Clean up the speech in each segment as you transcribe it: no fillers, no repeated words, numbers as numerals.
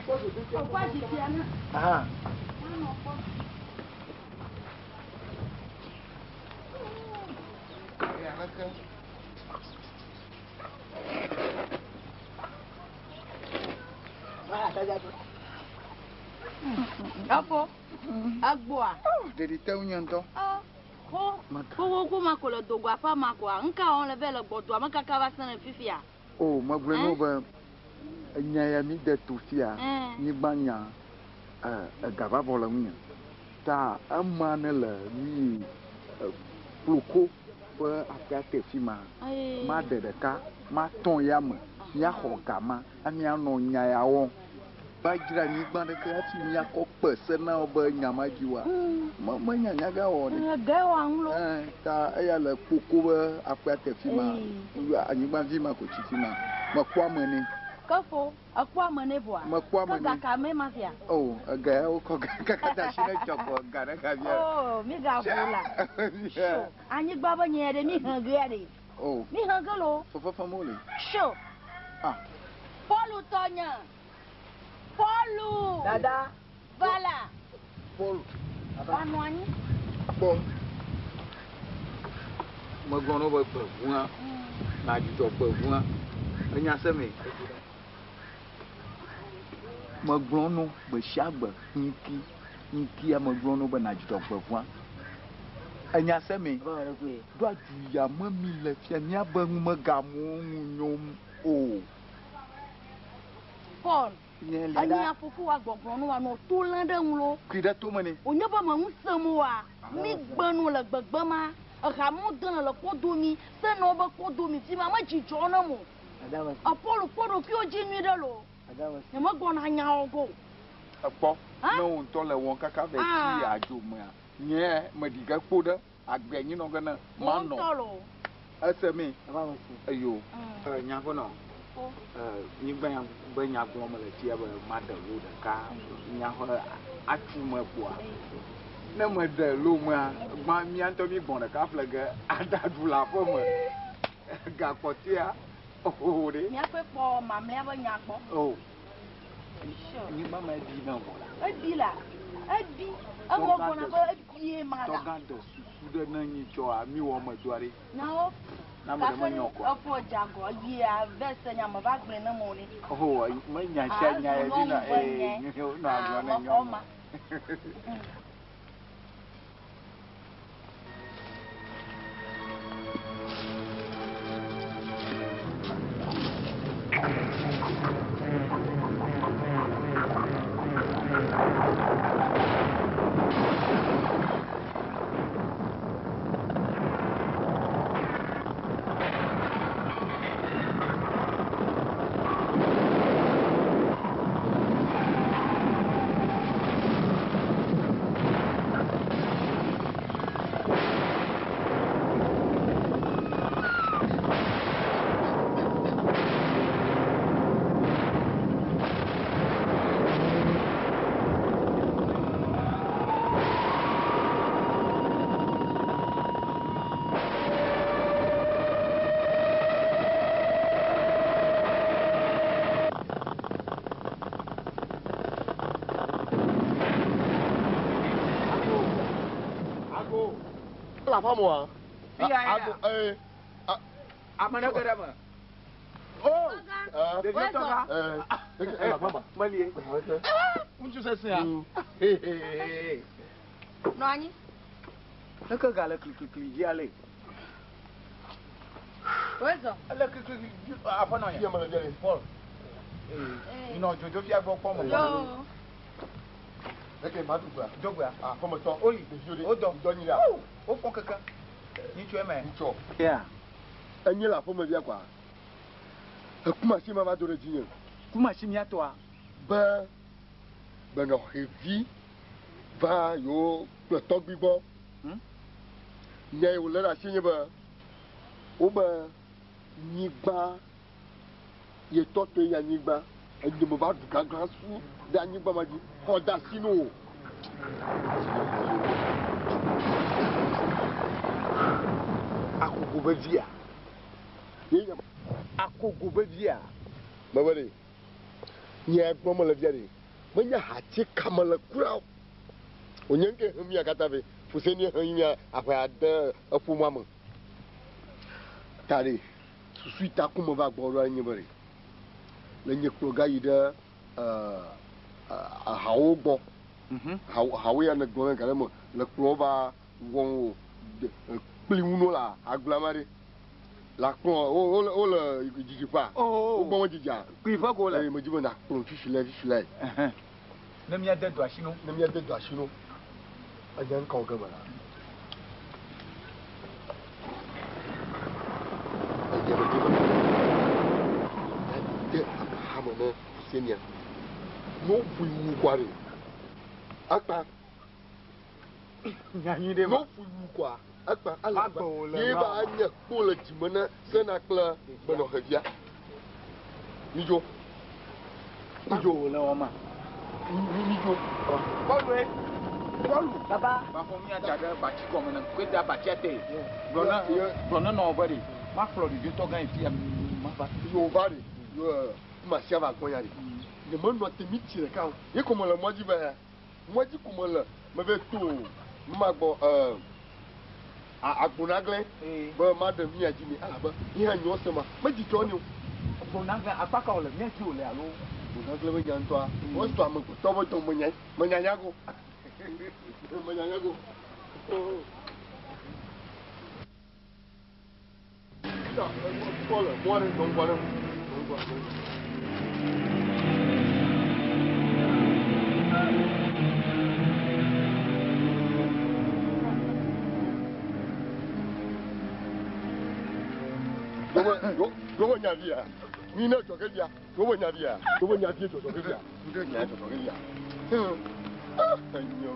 Kpɔ zikpuia na. Aha. Anɔ kpɔ. Efo, egbɔa. Ɖeɖi te ŋunye ŋutɔ. Xo, xoxoxo ma ko le dogo aƒea ma koa, ŋka wɔm le vɛ le gbɔdoa me kaka va se ɖe fifia? O, megblɔe na wò be enya ya mi de to fia, nyigba nya, ega va vɔ le ŋunye. Ta ema ne le mi kploko ƒe aƒea te fima, maɖe ɖeka, matɔ ya me, míaxɔ ga ma, míanɔ nya ya wɔm. Va dzra nyigba ɖeke hafi míakɔ kpe se na wò be nya ma dzi oa, me, menya nya gã wɔwɔ ɖe. Ege wɔa ŋu lo. Ẽ, ta eya le kpoko be aƒea te fi ma, anyigba vi ma ko tsi fi ma. Mekpɔ ame nɛ. Ke fo, ekpɔ ame nɛ vɔa? Mekpɔ ame Ke nɛ. ga ka mee ma fia? O, ega ya wokɔ ga kaka de asi ne tsɔ kɔ ga ɖe ga via. O, mi ga ʋu la. Sho, anyigba be nye ya ɖe, mi he gea ɖe. O. Mi he ge lo. Fefefem wole. Sho. Ah. Pɔlu tɔnye. Pɔlu. Dada. Va la. Pɔlu. Va nɔ anyi. Kpɔ. Megblɔ na wo be gbe ʋua. Na dzudzɔ gbe ʋua. Enya se me. Megblɔ no gbe sia gbe ŋki ŋkia megblɔ no be na dzudzɔ gbe ʋua. Enya se me. Ɖo adzu ya me mi le fia míabe numegamewo ŋu nyom o. Paul, enya fofowa gbɔgblɔ no wa nɔ to lé ɖe ŋu lo. Kui ɖe tome nɛ. Wònye be me ŋu sem oa, mi gbe nu le gbegbe ma. Eha mo de le kpɔdomi, se nɔ be kpɔdomi fi ma me dzidzɔ ne mo. Paul kpɔ ɖokuiwo dzi nyui ɖe lo. Nye me gbɔna nya wɔ go. Ekpɔ, ne wò ŋutɔ le wɔm kaka vɛ tsi adzo mea, nye me ɖi ge kpo ɖe agbe nyi nɔ ge ne manɔ. Ese mi. Eyo. Nya ƒe nɔ. Nyigba ya be nya gblɔm le fia be maɖe lo ɖeka nya ƒe atsu me kpoa. Ne meɖe lo mea, gbã mía ŋutɔ mi gbɔn ɖeka ƒle ge ada ɖu le aƒe me. Gakpɔtɔea, ohoho ɖe. Míaƒe kpɔ mamlɛa be nya gbɔ. O. Nyigba ma ebi na vɔ la. Ebi la. Ebi. Ewɔ gbɔna be ebie ma la. Tɔgã de susu ɖe ne nyi tsɔa mi wɔ me doa ɖe. Na wo. Na me ɖe menyo kɔ. Efo dzago yia vese nya me va gblẽ ne mo ni. Oh, me nya sia nya ye dina eh no agblɔ ne nyɔ. La femme wa. Fia ya. Ago eh. Ame ɖe ge ɖe eme. O. Ɖeviwo tɔ ga. Eh. La femme. Melie. Ŋutsu sesẽa. Nɔ anyi. Leke ga le kliklikli dzi ale? Wezɔ. Ele kliklikli dzi aƒenɔ ya. Fia me le dze Paul. Nɔ dzodzo fia gbɔ kpɔ me. Yo. Leke ma du gbea. Dogbea. Ah, fɔme tɔ. Oli. Ɖeviwo ɖe. Wodɔ. Dɔ nyi ɖa. Wofɔ keke. Nyitsɔ eme. Nyitsɔ. Ya. Enye le aƒeme via kɔa. Ekumasi ma va do ɖe dzinye. Kumasi mía tɔa. Be benɔ xevi va yewo kple tɔgbi gbɔ. Nya yi wòlé ɖe asi nye be wobe nyigba ye tɔtɔe nye anyigba. Enye me va ɖu gãgã su ɖe anyigba ma dzi. Xɔ de asi no o. Akogo be via. Ye nye Akogo be via. Mebe ɖe. Nye gblɔm mele fia ɖe, menye hati ka mele kura o. Wònye ŋke hem mía katã vɛ. Fusenie hem mía aƒe ade eƒomea me. Ta ɖe, susu yi ta ku meva gbɔ ɖoa nye be ɖe, le nye kplɔ ga yi ɖe hawo gbɔ. Hawo ya ne gblɔ ne ga ɖe me le kplɔ va wɔ wo kpli ŋu no la agblea ma ɖe. La kplɔ wo wo le dzidziƒea. Wo gbɔ me dzidzia. Kpuiƒe ko le. Eye medzi be na kplɔ fifi le fifi le. Ne míade do asi no. Ne míade do asi no. Enya ŋka wo ge me la. Enye medzi be de ameha me ne Fusenia. Ne woƒoe wu kɔa ɖe. Akpa. Nyanyi ɖe ma. Ne woƒoe wu kɔa. Akpa ale ye ba nye kpo le dzime ne sena kple gbenɔxevia. Midzo. Midzo le wɔma. Midzo. Bɔlue. Bɔlu. Baba. Baxɔ mía da ɖe batsi gɔme ne koe da batsia te. Gblɔ ne gblɔ ne nɔ be ɖe. Makplɔ ɖevi gã yi fia mava. Yo va ɖe. Yo ma sia va gbɔ ya ɖe. Nye menɔ te mi tsi ɖeka o. Ye ko mele mɔ dzi va ya. Mɔ dzi ko mele. Meve to magbɔ agbonagle be maɖe mía dzi nɛ elabe ye hã nyɔ se ma medzidzɔ ni o. Agbonagle akpa ka wòle mía dzi wòle alo? Agbonagle be nya ŋutɔa wosɔ amegbetɔ be dɔ menya menyanya go menyanya go. Kpɔ le mɔ ɖe nɔ ŋgɔ ɖe nɔ ŋgɔ nɔ ŋgɔ. Ɖowo nya via, mi ne dzɔ ke via, ɖowo nya via, ɖowo nya vie dzɔdzɔ ke via, ɖowo nya dzɔdzɔ ke via. Enyo.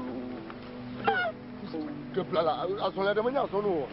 Ke bla la, azɔlia ɖe menye azɔnu o.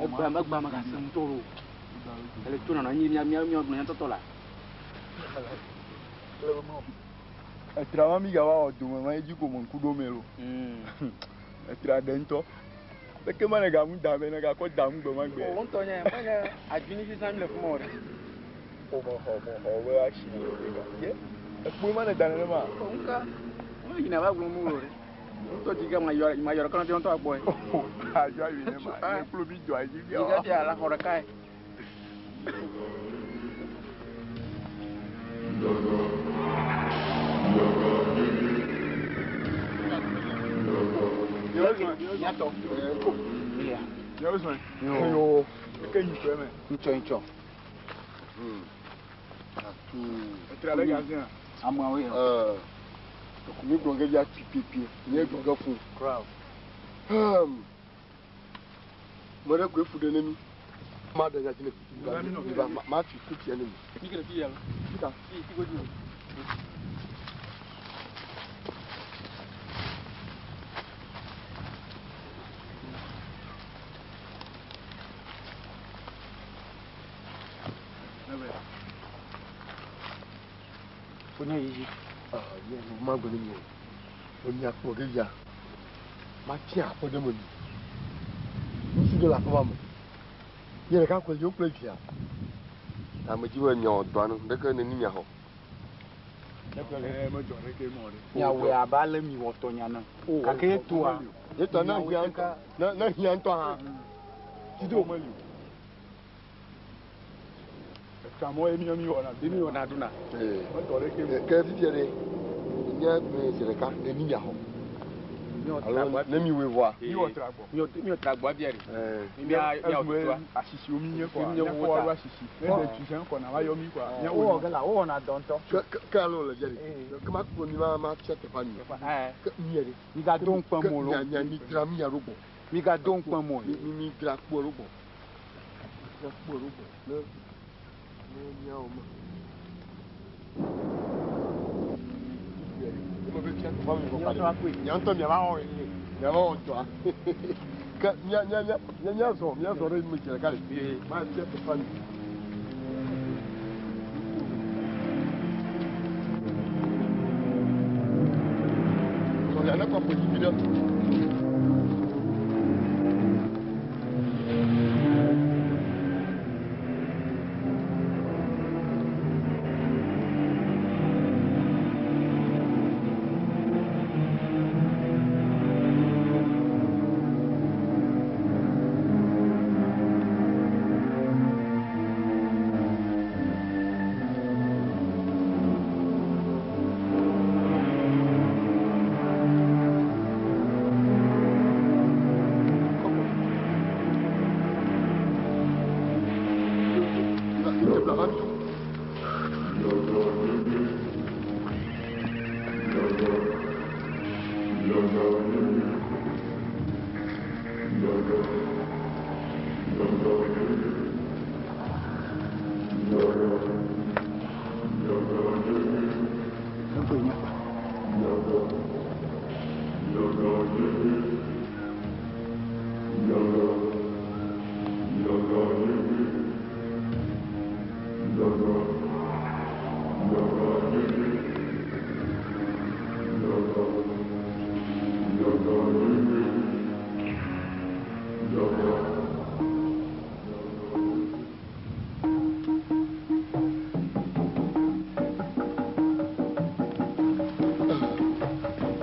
Egba megase ŋutɔ o. Ele tso nɔnɔ anyi mía mía mía gblɔ nyatɔtɔ la. Etra ma mi gava wɔ dome ma edzi ko me ŋku ɖo me lo. Etra ɖe ŋutɔ. Leke ma ne gamu da be ne gakɔ da ŋu gbe ma gbe. O ŋutɔ nye menye adzini sisa mi le fi ma o ɖe. O me xɔ me xɔ be asi le ɖeka. Ye ekpoe ma ne da nenema. O ŋka. Mo yina va gblɔ mu o ɖe. Ŋutɔ dzi ge ma yɔ ma yɔ ɖeka na ŋutɔ agbɔe. Adzɔ ayi ne ma. Ne kplo mi dɔ ayi Dzi ge fia la xɔ ɖekae. Nyatɔ. Milia. Yo. Eke nyi ƒe me. Ŋtsɔ ŋtsɔ. Atu. Etra ɖe gazia. Ameawo yɛ. Mi gblɔ ge via tsi piepie. Nye gblɔ ge fũ. Crowd. Me ɖe koe fu ɖe ne mi. Ma ɖe nya dzi ne. Ma ma fi ku tia ne mi. Mi ke le fi ya lo. Fika. Fi fi godzi. Wonye yiyi. Nye ma gblɔ ne mi o. Enya kplɔ ge via. Ma tia aƒe ɖe me mi. Ŋutsu ɖe le aƒe ma me. Nye ɖeka koe yewo kple via. Ame dzi be miawɔ dɔa nu ɖeke ne ni miaxɔ. Miawɔe abe ale mi wɔ tɔ nya ne. Gake ye toa. Ye tɔ ne hiã ŋutɔ ne hiã ŋutɔ hã. Tido meli o. Etramɔ ye mi mi wɔna. Mi wɔna ɖuna. Metɔ ɖeke mo. Ke fifia ɖe nye gblẽ zi ɖeka ne ni miaxɔ. Alo ne mi wɔ vɔa. Mi wɔ tra gbɔ. Mi wɔ tra gbɔ abia ɖe. Ɛɛ. Mi a mi a wɔ tutua. Asisiwo mi nye kɔa. Mi nye Mi wo kɔ ta. alo asisi. Ne ɖe tu sɛn kɔ na va yɔ mi kɔa. Mi Wowɔ wɔ ge la wowɔna dɔ ŋutɔ. Ke ke ke alo le fia ɖe. Ke ma kplɔ mi ma ma fia teƒea mi. Ɛɛ. Ke mi yɛ ɖe. Mi ga do ŋkpɛ Ke mo lo. mia mia mi dzra mi ya ɖo gbɔ. Mi ga do ŋkpɛ mo. Mi mi mi dzra kpoa ɖo gbɔ. Mi dzra kpoa ɖo gbɔ. Ne ne miawo me. Ne me be fia teƒea mi vɔ kpa ɖe. Mia ŋutɔ miava wɔ miava wɔ dɔa. Ke mia mia mia mia miazɔ miazɔ ɖe me dze ɖeka ɖe. Ma fia teƒea mi. Sɔlia ne kɔ ƒo dzi vi ɖe.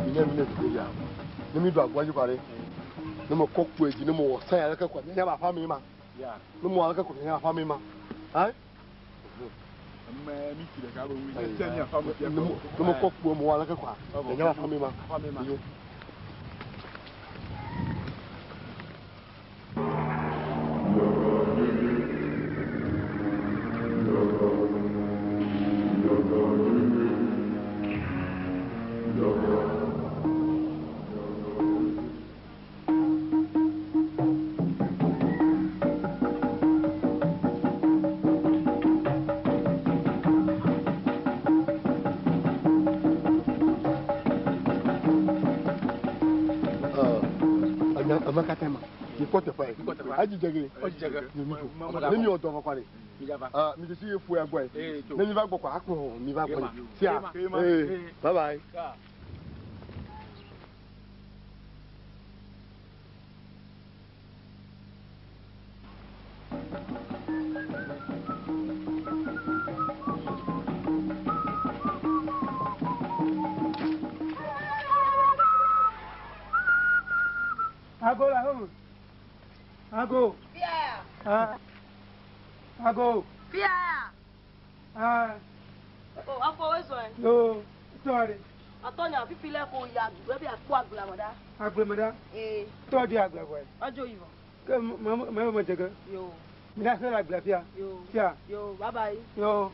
Minɛ minɛ dugu ya. Ne mi do agua dzi kɔ ɖe. Ne me kɔ kpoe dzi ne me wɔ sɛn aleke kɔ mianya ba aƒea me ma. Ne me wɔ aleke kɔ mianya ba aƒea me ma. Ayi. Mɛ mi ti ɖeka be ŋui. Tia mi afa me fia. Ne me kɔ kpoe me wɔ aleke kɔa mianya ba aƒea me ma. Afa me ma. Yo. Ame katã ma. Mi kpɔ teƒe ye. Adzidze ge. Adzidze ge. Mi dzo. Ne mi wɔ dɔ vɔ kɔ ɖe. Mi dza va. Mi dzesi ye ƒo ya gbɔe. Ee, tso. Ne mi va gbɔ kɔ akplɔ mi va gbɔ. Ema. Sia. Ema. Ema. Ee. Ee. Bye bye. Ya. Ago la home. Ago. Fia. Ah. Ago. Fia. Ah. O afɔ wo zɔn. Yo. Tɔɔre. Atɔnya fifi lɛ ko ya du ebi akpɔ agblea me ɖa. Agble me ɖa. Ee. Tɔ di agble vɔ. Edzo yi vɔ. Ke me me me dze ge. Yo. Mi ɖa se le agblea fia. Yo. Fia. Yo bye bye. Yo.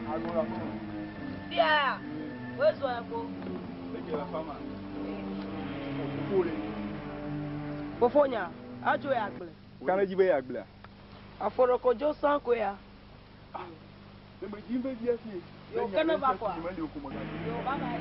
Ago la fama. Fia. Wo zɔn ko. Eke la fama. Fofo le. Fofonya adzo ya agble. Kana dzi be ya agblea. Afɔɖɔkɔdzo sã koe ya. Ne me dzi be via fi. Yo, ke ne va kɔa? Me li o ko me ga. Yo bye bye.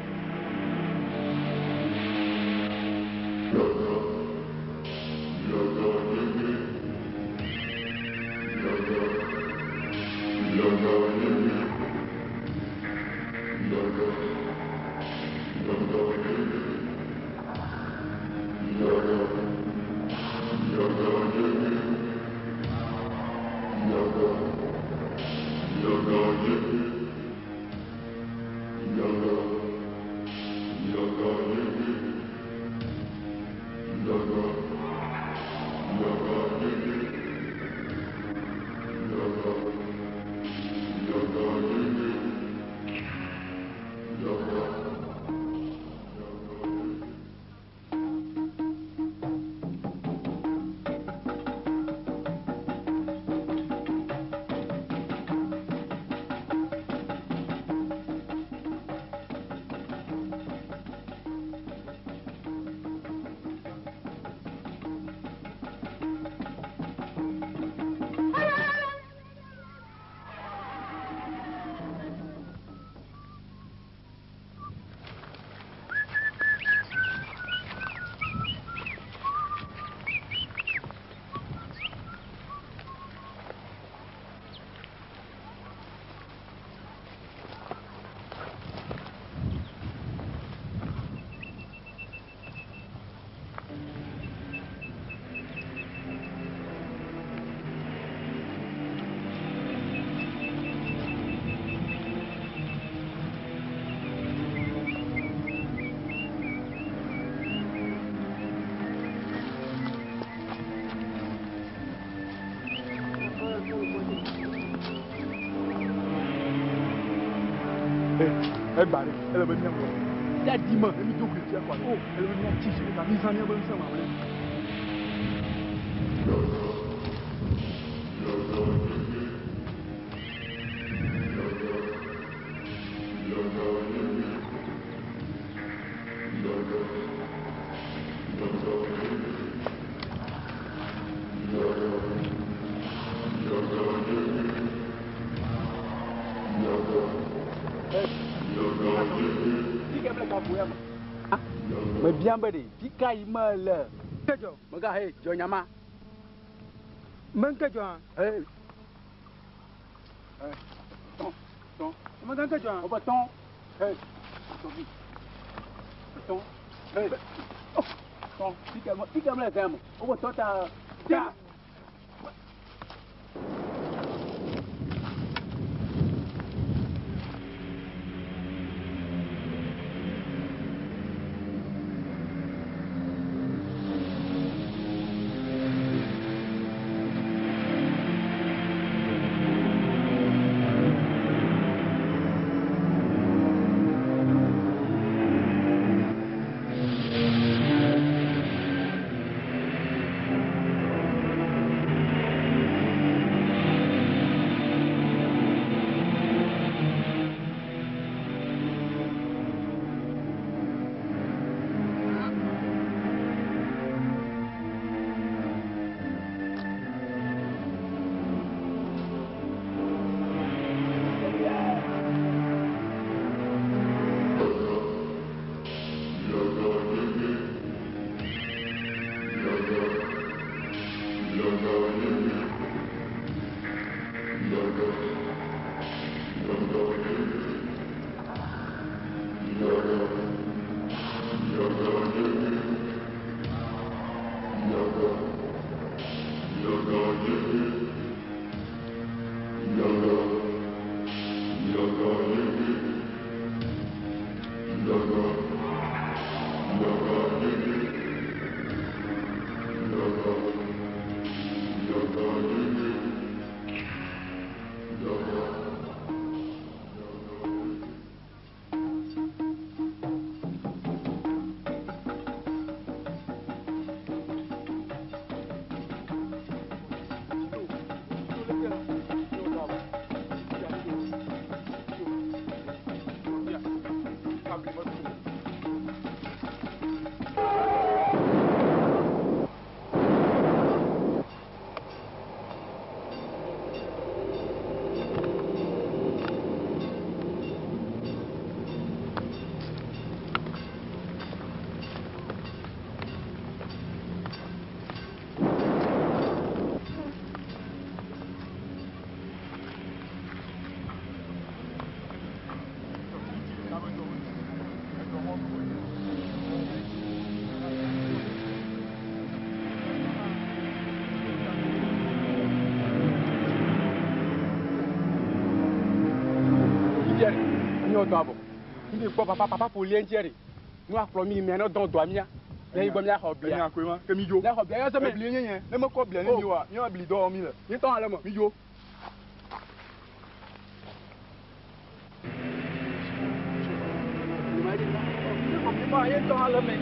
Egba ɖe, ele be míawɔ. Míaɖi me, ne mído goe fia kɔa, o, ele be míatsi zi ɖeka, mízã míaƒe ŋusẽ mamlɛ. Mebiam be ɖe, fi ka yi mele? Ke dzɔ. Megahe dzɔ nyama. Menke dzɔ hã. Hey. Hey. Tɔn, tɔn. Meganke dzɔ hã. Wobe tɔn. Hey. Tɔn fi. Tɔn. Hey. Oh. Tɔn. Fi ka me, fi ka mele zã me. Wobe tɔ ta. Ta. Míawɔ dɔa vɔ. Mi le kpɔ papa papa ƒo lia ŋutia ɖe. Nu akplɔ mi mia ne dɔn dɔa mía. Mía yi gbɔ míaxɔ blia. Enya koe ma. Ke mi dzo. Míaxɔ blia yɔ se me. Eblie nye nye. Ne mekɔ blia ne mi oa, míawoa bli dɔ wɔm mi le. Nye ŋutɔ hã le eme. Mi dzo. Ye ŋutɔ hã le eme.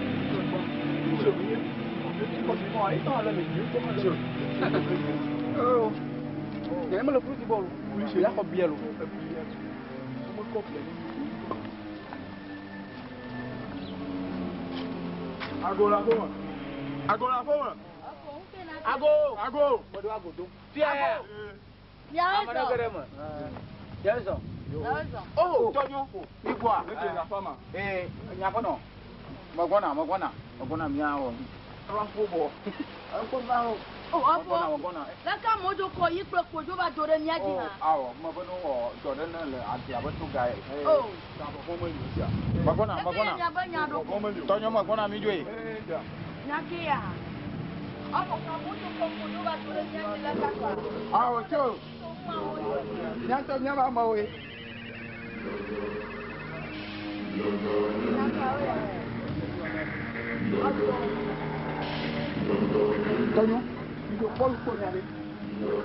Nye mele fluti bɔl o. Míaxɔ blia lo. Ago le aƒe me. Ago le aƒe me. Ago. Ago. Meɖo ago do. Fia. Miawo Ame ɖe ge zɔ. ɖe eme. Miawo zɔ. Miawo zɔ. Oh, tɔnyɔ. Mi gbɔa? Ne le aƒea me. Ee, nyaƒenɔ. Megbɔna, megbɔna, megbɔna míawɔ. Trɔ̃ bɔ. O, Megbɔna, ɔfɔ. megbɔna. Leke amewo dzo kɔ yi kple kpodzo va do ɖe mía dzi Oh, hã. awɔ, mebe ne wɔ dɔ ɖe ne le agbea be to ga ye. O. Megbɔna, Leke ye megbɔna. miabe nya ɖo ko. Tɔnyɔ megbɔna mi dzoe. Nya ke ya. Ɔfɔ ka amewo dzo kɔ kpodzo va do ɖe mía dzi le kaka. Awɔ tso. Mía ŋutɔ míabe amewoe. Nya kawo ya? Ɔfɔ. Tɔnyɔ, mi dzo kpɔlu kpɔ nya ɖe.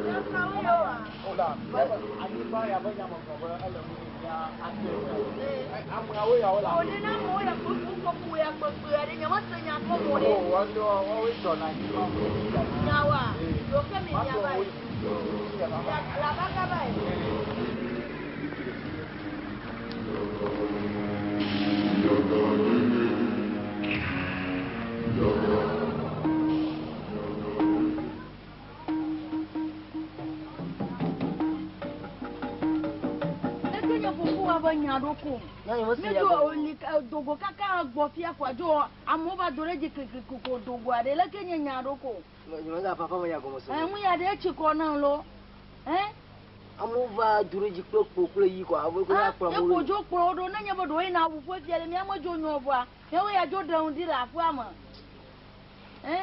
Nya kawo ya wa? O la, míabe anyigba ya be nya megblɔ be ele nu mía ate. Ameawo ya wo la. O, ne na amewo ya kpekpe kpekpe ya kpekpe aɖe nye mese nya gɔme o ɖe. O, woawo woawoe dzɔna anyigba. Nya wa? Yo ke mi nya va yi. La va kaba yi. Leke nye fofowa be nya ɖo ko. Mi dzo li dogo kaka gbɔ fia kɔa dzo amewo va do ɖe dzi kliklikli ko dogoa ɖe leke nye nya ɖo ko. Ɛ ŋu ya ɖe etsi kɔ nam lo. Ɛ? Amewo va do ɖe dzi kple kpo kple yi kɔa, wo ko Ah, akplɔ ye amewo ɖo. kodzo kplɔ wo ɖo ne nye be ɖewo yina ʋu ƒe fia ɖe míame dzo nyɔ vɔa, míawo ya dzo ɖe ŋu ɖi le aƒea me. Ɛ?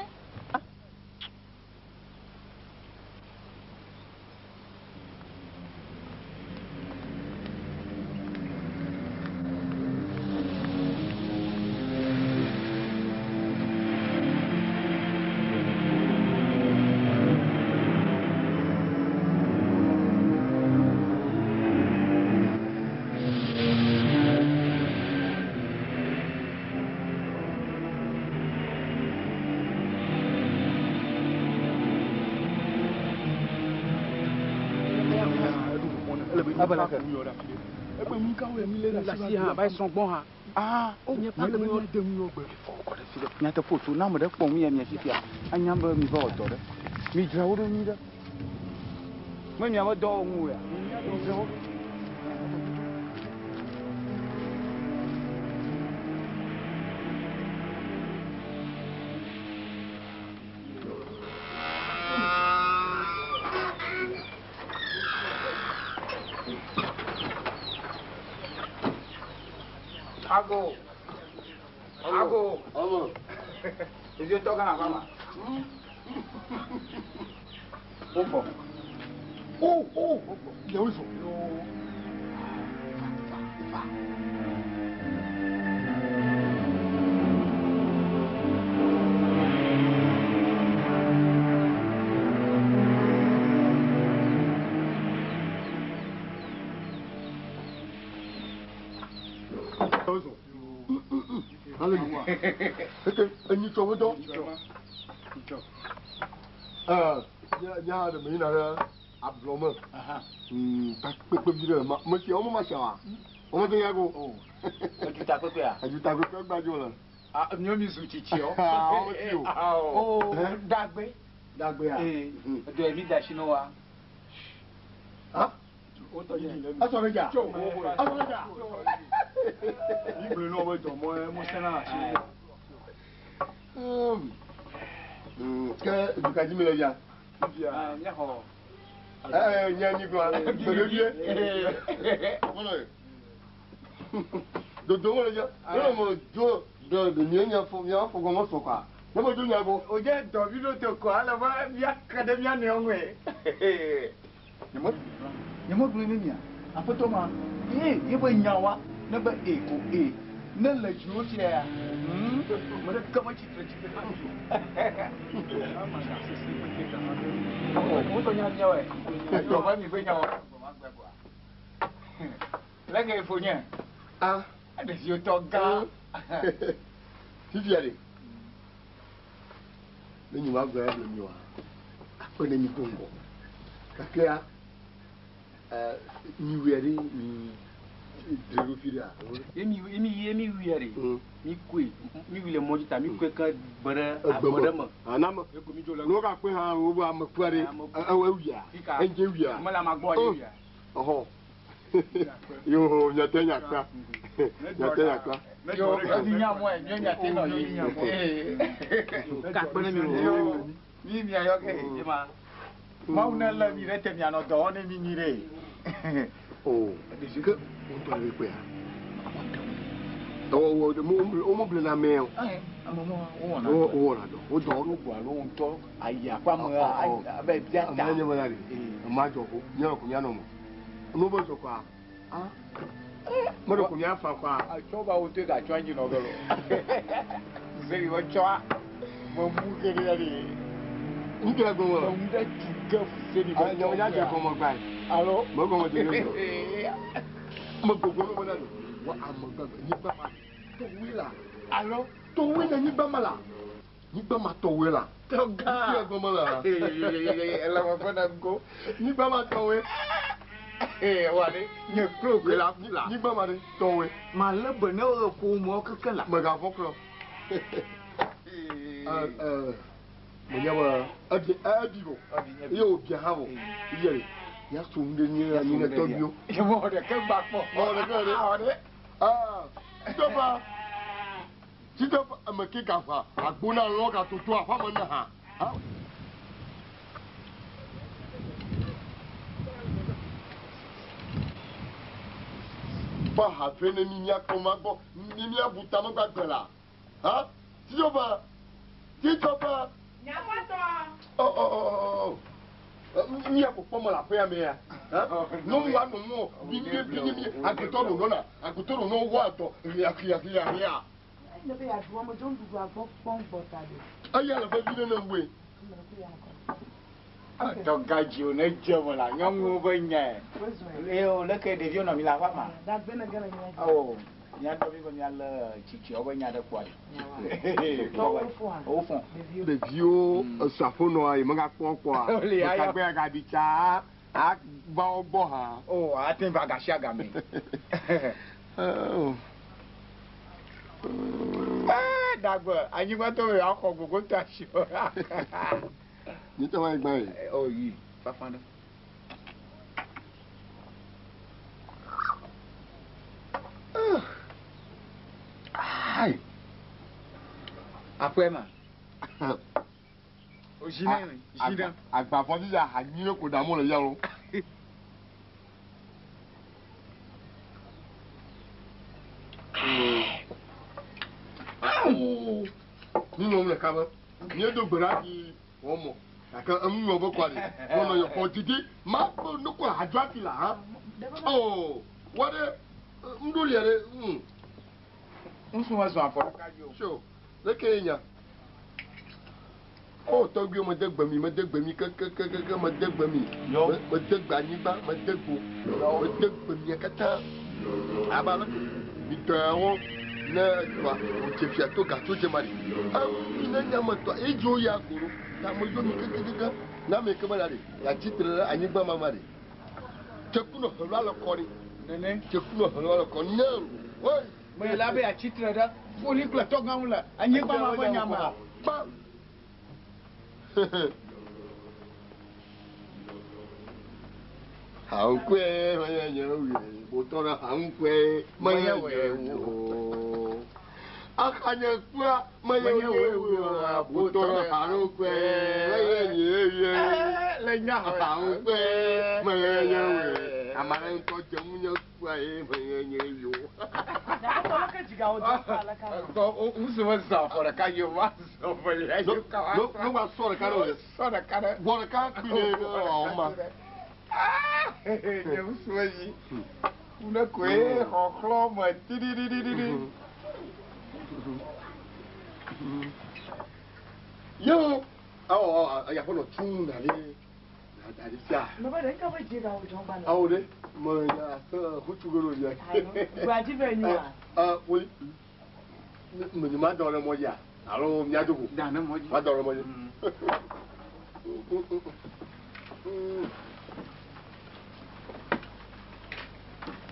Egbe nu kawo mi le ɖe Asi hã, va yi srɔ̃ gbɔ hã. Ah, Oh, Nye nye pa le nu mi de nu yɔ gbe. kɔ ɖe fi ɖe. Nyateƒe tso na ame ɖe kpɔ nu ya mia fifia. Anya be mi va wɔ dɔ ɖe. Mi dzra wo ɖo nyui ɖe. Me miabe dɔwɔnuwo ya. Mi dzra wo ɖo. Ago. Ago. Ɔmɔ. Evi tɔ gana va ma. O fɔ. O o. Yawo zɔ. Fa. Yawo zɔ. Ale yi. Eke enyi tsɔ wodɔ. Ɛɛ nya nya ɖe me yina ɖe ablɔ me. Takpekpe vi ɖe ma me sia wɔme ma sia wa. Wɔme te nya go. Eduta kpekpea? Edutakpekpe gbadzo le. Ah, miwo mi zu tsitsiɔ. Ah, wɔme ti o. Oh, dagbe. Dagbea. Ee, edo mi da asi ne wa. Ha? Esɔ ɖe dza. Esɔ ɖe dza. Mi gblẽ nɔ be dɔ mɔ mo sena asi. Ke dukadzi mi le ya. Ah, míaxɔ. Ɛɛ nye anyigba. Gbede vie. Mɔlɔ ye. Dodo mo le dza. Ne mo dzo de de mía nya fɔ mía fɔ gɔmɔ sɔ kɔa. Ne mo dzo nya go. O dze dɔvi ɖo te ko ale be míake ɖe mía nɔewo ŋue. Nye me gblɔe ne mia. Aƒetɔ ma, ye ye be nya wa. Ne be e ko e. Ne le dziwo sia, me ɖe ke metsi tre tsi tre hã o. Wotɔ nya miawoe. Tɔ be mi ƒe nyawo gbemagbe koa. Leke fonye? Ah. Ɖeviwo tɔ gã. Fifia ɖe. Ne nyi ma gbe able mi wa. Akpe ne mi do ŋgɔ. Gakea mi wia ɖe mi dre ɖo fi ɖea. Ye mi ye mi ye mi wia ɖe. Mi koe mi wi le mɔ dzi ta mi koe ke gbe ɖe agbe ɖe me. Ana me. Ye ko mi dzo le. No ka kpe hã wo be ame kua ɖe. Ewe wia. Enje wia. Me le ama gbɔ ye wia. Ɔhɔ. Yo nyate nyakpa. Nyate nyakpa. Yo edi nya mɔ ye nyate nɔ ye. Ka kpe ne mi o. Mi mia yɔ ke. Mawu ne lé mi ɖe te mianɔ dɔ wɔm ne mi nyui ɖe. O ke ŋutɔ ɖe kpea. Wo wo ble na ame o. Ame mɔ wowɔna. Wowɔna dɔ. Wodɔ wo ɖo alo ŋutɔ ayi aƒe ame abe bia ta. Ame nye me la ɖe. Ame adzɔ ko míanɔ ko míanɔ me. Nu be dzɔ koa. Ah. Me ɖe ko míafa koa. Atsɔ ba wo te gatsɔ anyi nɔ ge lo. Zeri wo tsɔa. Me mu ke ɖe ɖe. Ŋutsu le gɔme. Me mu ɖe tu ke fuseni be. Nye nya dze gɔme gbae. Alo. Me gɔme dze gɔme. Me gbogbo me na ɖe. Wɔ ame gbagbe nyigba ma tɔwoe la. Alo. Tɔwoe le nyigba ma la. Nyigba ma tɔwoe la. Tɔgã. Ŋutsu le gɔme la. Ele me ƒe na go. Nyigba ma tɔwoe. Wa ɖe nye klo ke la fi la. Nyigba ma ɖe tɔwoe. Ma lé be ne wo ƒomewo keke la. Megavɔ̃ kura o. Menye be ebi ebi vɔ eye wòbia hã vɔ ye ɖe míaso nu ɖe nye anyi ne tɔgbuiwo. Mɔ ɖeke gba kpɔ. Mɔ ɖeke ɖe. Awɔ ɖe. Aa titɔfa titɔfa ame ke gaʋa agbo na lɔ gatoto aƒeme ne hã. Ba have ne mi míakpɔ ma gbɔ mi míabu tame gbagbe la. Ha? Titɔfa titɔfa. Nyaƒetɔ. Ɔ ɔ ɔ ɔ ɔ. Mía ko kpɔ me le aƒea me ya. Nyɔnu wa nɔ mɔ bi mi bi mi agbetɔ ɖo nɔna agbetɔ ɖo nɔ wɔ atɔ ɣia ɣia ɣia ɣia. Ne be yeaɖu ame dzo nuɖuɖu agbɔ kpɔm gbɔ ta ɖe. Eya le vevi ɖe ne wue. Tɔgã dziwo ne dze me la nyɔnuwo be nyae. Eye wo leke ɖeviwo nɔ mi le aƒea ma. Dagbe ne ge le mía dzi. O mía ŋutɔ mi be míalé tsitsiawo be nya ɖe kpɔa ɖe. Tɔwo fɔa. Wofɔ. Ɖeviwo esɔ aƒenɔa yi megakpɔ kpɔa. Ɖekagbe agaɖi tsa ava wo gbɔ hã. O ate va gasia game. Dagbe anyigbatɔ be yewoaxɔ gbogbo tɔ asi o. Nye tɔ va yi gbã yi. O yi fafa ɖe. Ai. Aƒe ma. O zi ne zi ne. Agbafɔ dzi aha nyui ɖe ko ɖam wole ya o. Míenɔ ɖeka be míedo gbe ɖa fi wɔmɔ gake enu nɔ be kɔa ɖe wɔnɔ yɔ xɔ didi ma be ne kɔ hadzo afi la hã. O wɔ ɖe ŋɖolia ɖe ŋu. Ŋutsu mezɔ afɔ ɖeka dzi o. Tso leke ye nya. O tɔgbuiwo mede gbe mi mede gbe mi kekekeke mede gbe mi. Mede gbe anyigba mede gbo mede gbe mia katã. Abe ale mi tɔyawo ne tɔa wòdze fia to gatso dze ma ɖi. Efi ne nya me tɔa edzo ya ko ɖo. Ta medzo mi kekekeke na ame ke be la ɖe yeatsi tre ɖe anyigba ma ma ɖe. Tseku nɔ helɔ le kɔ ɖi. Nene. Tseku nɔ helɔ le kɔ ne. Oi. Me la be yeatsi tre ɖe foni kple tɔgãwo le anyigba ma ƒe nya mea. Kpa. Haŋkɔe menye nye wue, botɔ ɖe haŋkɔe menye nye wo. Axanye kpea menye nye wue, botɔ ɖe haŋkɔe menye nye wue. Le nya Haŋkɔe menye nye wue. Ame aɖe ŋutɔ dze ŋunye kpea ye menye nye wue. Nyaƒetɔ leke dzigawo dze kpɔ aleke ame. Ŋutsu mezɔ afɔ ɖeka dzi o, ma zɔ afɔ ɖeka dzi o. No gba sɔ ɖeka ɖe o. Sɔ ɖeka ɖe. Wɔ ɖeka kpi ɖe ɔma. Nye ŋutsu dzi. Ku ɖe koe xɔxlɔ me tiɖiɖiɖiɖi. Yo, awɔ awɔ aƒe nɔ tu na ɖe da ɖe sia. Mebe ɖe ŋkɛ be dzi gawo dzɔ gbana. Awo ɖe me nya se hutsu ge ɖo ya. Gba dzi be nyoa. Ɛ woli me ma dɔ ɖe mɔ dzia alo mia dogo. Da ne mɔ dzi. Ma dɔ ɖe mɔ dzi.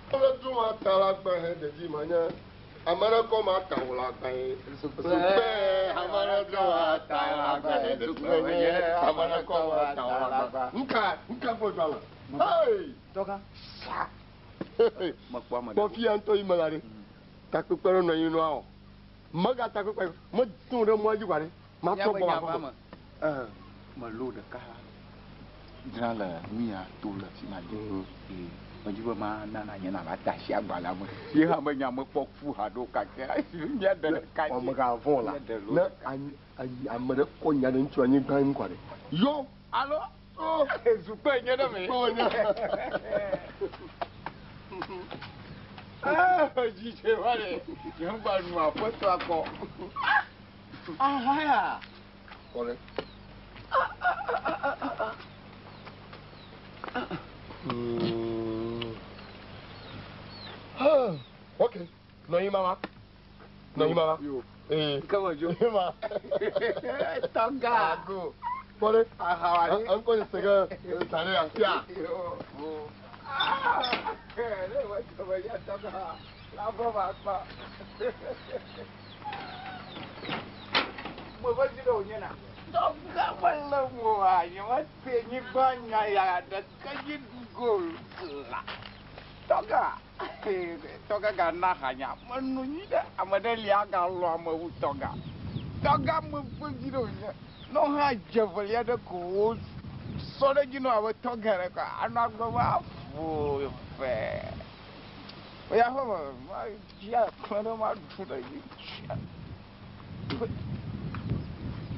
Wole du ma ta la gbe he ɖevi ma nye ame ɖe kɔ ma ta wò la gbe sukpe ame ɖe du ma ta la gbe he ɖevi ma nye ame ɖe kɔ ma ta wò la gbe nka nka gbɔ dzɔ le hey tɔka Mekpɔ ame ɖe. kpɔ fia ŋutɔ yi me la ɖe takpekpe ɖe nɔ anyi nua o mega takpekpe me tún ɖe mɔa dzi kɔ ɖe ma trɔ Míaƒe gbɔ nya va va me. me. Melo ɖeka dzra le nu ya to le fi ma dzi. Ee, medzi be ma nana nye nava da asi agbalẽa me. Ye hã menya mekpɔ fu haɖo gake míaɖe ɖeka dzi. Megavɔ̃ la Míaɖe lo ne ɖeka. anyi anyi ame ɖe kɔ nya ɖe ŋutsu anyigba ŋu kɔ ɖe yɔ Alo zukpe nye ɖe me. Kpɔ nye. Dzidze va le nye ŋgba nu aƒetɔ akɔ. Ahaya. Kɔ ɖe. Mm. Ok, nɔ anyi mama. Nɔ anyi mama. Yo. Ee. Kama dzo. Ma. Tɔga. Ago. Kɔ ɖe. Ahawa ɖe. Ŋkɔ nye se ke zã ɖe asia. Yo. Ah, ne wa tɔmɔ ya tɔga. Labɔ ma kpa. Mo va dzi ɖe wònye na. Tɔga mele mo a, nye ma te nyigba nya ya ɖeke dzi ɖu go la. Tɔga. Tɔga gana hanya. Menu nyi ɖe ame ɖe lia galɔ ame wu tɔga. Tɔga me ƒe dzi ɖe wònye. Ne wo hã dze velia ɖe ko wo sɔ ɖe dzi nɔ abe tɔga ɖe ko anɔ agbe ma ƒo fɛ. Oya ƒe me ma dzi akplɔ ɖe ma ɖu ɖe dzi.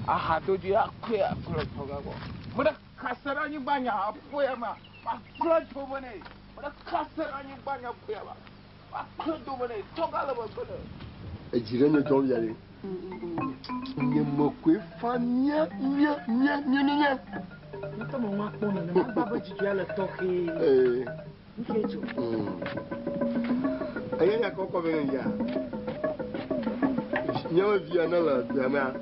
Aha dodi akɔe akplɔ tɔga gbɔ. Me ɖe kase ɖe anyigba nya aƒoe ma. Maklɔ dome nɛ. Me ɖe kase ɖe anyigba nya aƒoe ma. Maklɔ dome nɛ. Tɔga le megbe nɛ. Edzi ɖe nye dzɔm ya ɖe. Nye me koe fa mía mía mía mía mía. Ŋutɔ me ŋua kpɔ nenema gba be dzidzɔa le tɔxɛ. Ee. Ŋkɛ dzo. Eya nya kɔkɔ be ne ya. Míaƒe via ne le dua mea,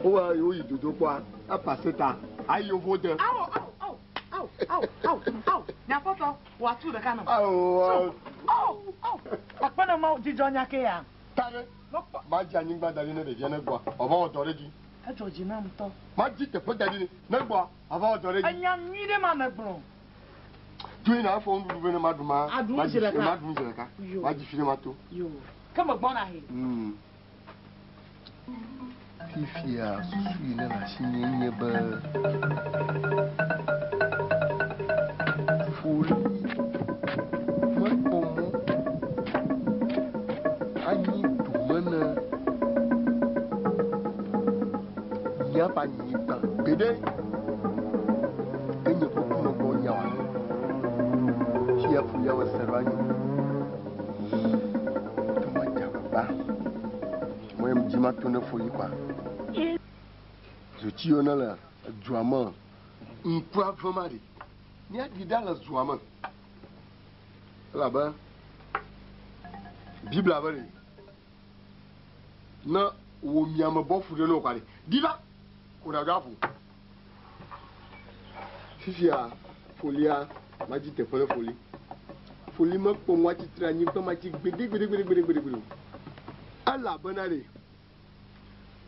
wova woyi dodokpɔa, epase ta, ayi yevuwo de. Awo awo awo awo awo awo awo nyafɔtɔ wòatu ɖeka nɔ. Awo awo. Awo awo akpɛnɔ ma dzidzɔ nya ke ya. Ta ɖe. Ma dzi anyigba da ɖi ne ɖevia ne gbɔa, wòava wɔ dɔ ɖe dzi. Edzɔ dzi nam ŋutɔ. Ma dzi teƒe da ɖi ne ne gbɔa, wòava wɔ dɔ ɖe dzi. Enya nyui ɖe ma me gblɔ. Tui na afɔ nuɖuɖu be ne ma ɖu ma. Aɖu ma dzi zi ɖeka. Ma ɖu zi ɖeka. Yo. Ma dzi fi ne ma to. Yo. Ke me gbɔna he. Fifia susu yi ne le asinye nye be foli mekpɔ mɔ anyi dome ne míaƒe anyigba gbeɖe. Ke nye kuku nɔ gbɔ nya wa. Fia folia wɔ se ɖo anyi. To ma dze agbagba. Mɔ yem dzi ma to ne foli kɔa. Zotsiwo ne le dua me, ŋkua ve ma ɖi. Míaɖi ɖa le dua me. Elabe Biblia be ɖe ne wò miame bɔ fu ɖe ne wò kɔa ɖe, ɖi ɖa ko ɖaɖo aƒo. Fifia folia ma dzi teƒe ne foli. Foli mekpɔ ŋu atsitre anyigba ma dzi gbeɖe gbeɖe gbeɖe gbeɖe gbeɖe gbeɖe o. Elabena ɖe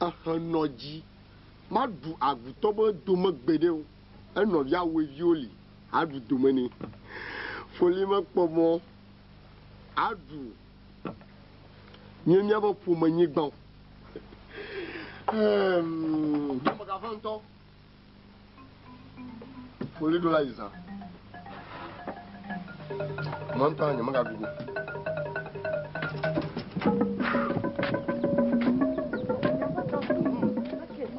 ehenɔ dzi maɖu agutɔ be dome gbeɖe o. Enɔvia woeviwo li aɖu dome nɛ. Foli mekpɔ mɔ aɖu nye míaƒe ƒomenyigba o. Ɛɛm, megave ŋutɔ. Foli ɖo la yi zã. Mɔ ŋutɔ nye megaɖu go.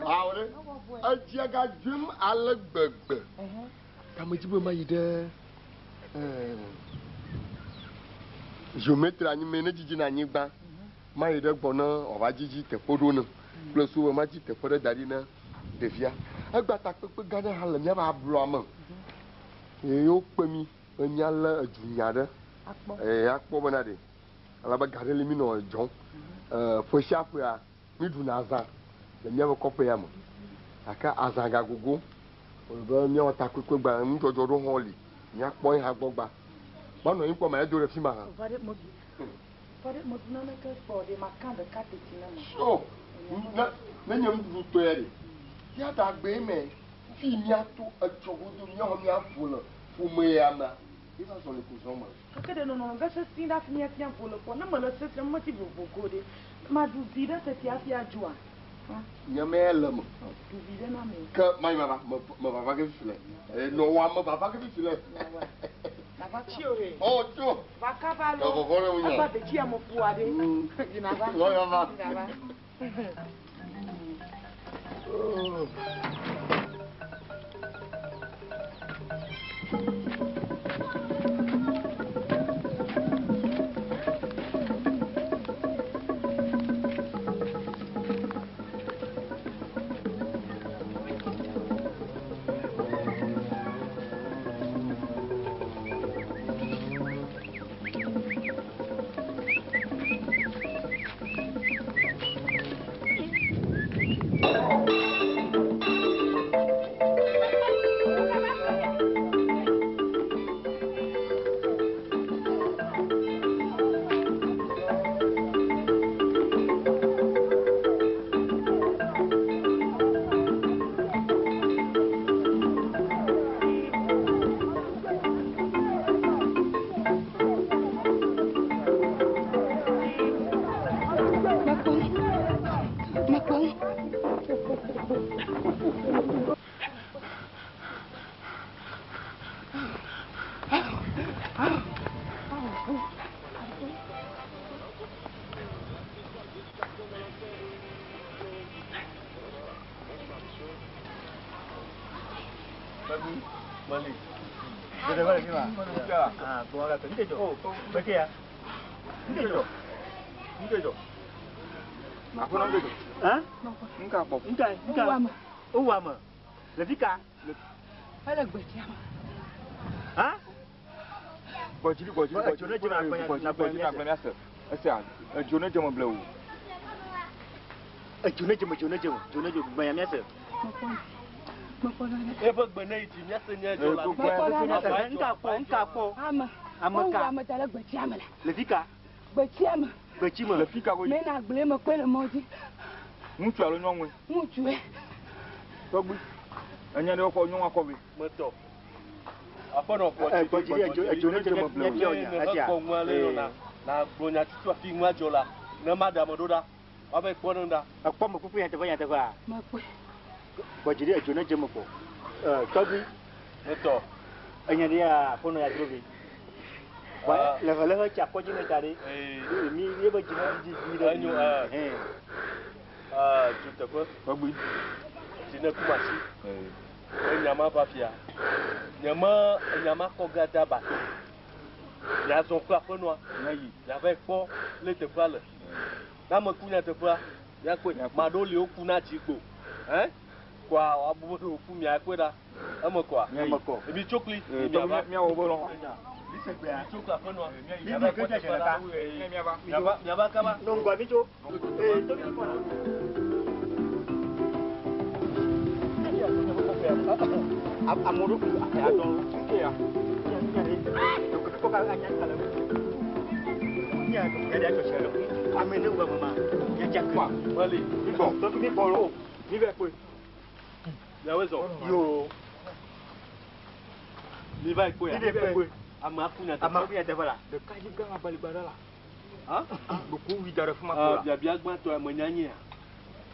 Awo ɖe, edzia gadzem ale gbegbe. Tamedzi be mayi ɖe Geometry anyi me ne dzidzi na anyigba. Mayi ɖe gbɔ ne wòava dzidzi teƒe ɖo ne kple su be madzi teƒe ɖe da ɖi ne ɖevia. Egba takpekpe gã ɖe hã le míaƒe ablɔa me. Eye wokpe mí be míalé edunya ɖe. Akpɔ. Akpɔ bena ɖe ale be ga ɖe li mí nɔ dzɔm. Ƒe sia ƒea míɖuna azã le míaƒe kɔƒe ya me. Gake azã gagogo wòle be míawɔ takpekpe gba nudzɔdzɔ ɖewo hã li míakpɔ ye hã gbɔ gba. Manɔ anyi kpɔ ma edo ɖe fi ma hã. Va ɖe meɖu. Va ɖe meɖu naneke kpɔ ɖe maka ɖeka teti na me. So, ne ne nye nuɖuɖu tɔ ya ɖe. Ya da gbe me fi míato etsɔ godo míaxɔ míavo le ƒome ya mea. Ye va zɔ le ko zɔ me. Keke ɖe nɔnɔme ge sesĩ ɖe hafi míatia vo le kpɔ. Ne mele sesẽ meti vovogo ɖe. Maɖu vi ɖe teti hafi adzoa. Nye me le me. Ɖu vi ɖe na me. Ke mayi vava me me vava ke fifi le. Nɔ wa me vava ke fifi le. Nava tsi o ɖe. Oh tso. Va kaba lo. Nɔ vɔvɔ ɖe ŋunye. Egba detsi ame ƒoa ɖe. Yina va. Nɔ yɔ va. Yina va. Oh. Ŋutsu alo nyɔnue? Ŋutsue. Tɔgbi, enya ɖe wokɔ nyɔnua kɔ vɛ. Metɔ. Aƒenɔ kpɔ tsi edzo ne dze me ble o. Ne kpɔ ŋua le yɔna na gblɔ nya tutu afi ŋua dzɔ la ne ma ɖe ame ɖo ɖa woava kpɔ ne ɖa. Ekpɔ me kuku nyateƒe nyateƒea? Mekpɔe. Gbɔdzi ɖe edzo ne dze me kpɔ. Tɔgbi. Metɔ. Enya ɖe ya aƒenɔ ya dro vɛ. Lehe lehe tsi akɔdzi ne ta ɖe. Mi ye be dzi dzi dzi ɖe. Enyo dzo teƒe. Tɔgbi. Tsi ne kuma si. Enya ma va fia. Nye me enya ma kɔ ga da ba. Miazɔ kple aƒenɔa. Miava kpɔ le teƒea le. Ne ame ku nyateƒea, miakpɔe. Ame aɖewo li woku na dzigbo. Kɔa woabu be woku miakpɔe ɖa. Eme kɔa? Eme kɔ. Mi tso kpli. Miawɔ be lɔ. Mi tso kple aƒenɔa. Miava kpɔ teƒea ɖa. Miava kaba. Nɔ ŋgɔ mi tso. Tobi mi kɔna. Ame ɖo ku atɔ. Nkeya. Ame ne wɔ mama. Nya dza ke. Mali. Mi gbɔ. Tobi mi gbɔ lo. Mi vɛ kpoe. Miawoe zɔ. Yo. Mi va kpoe. Mi vɛ kpoe. Ame aku nyateƒe. Ame aku nyateƒe la. Ɖeka dzi gã abaligba ɖe la. Ha? Gboko wi da ɖe fi ma ko la. Biabia gbãtɔ ame nyanyea.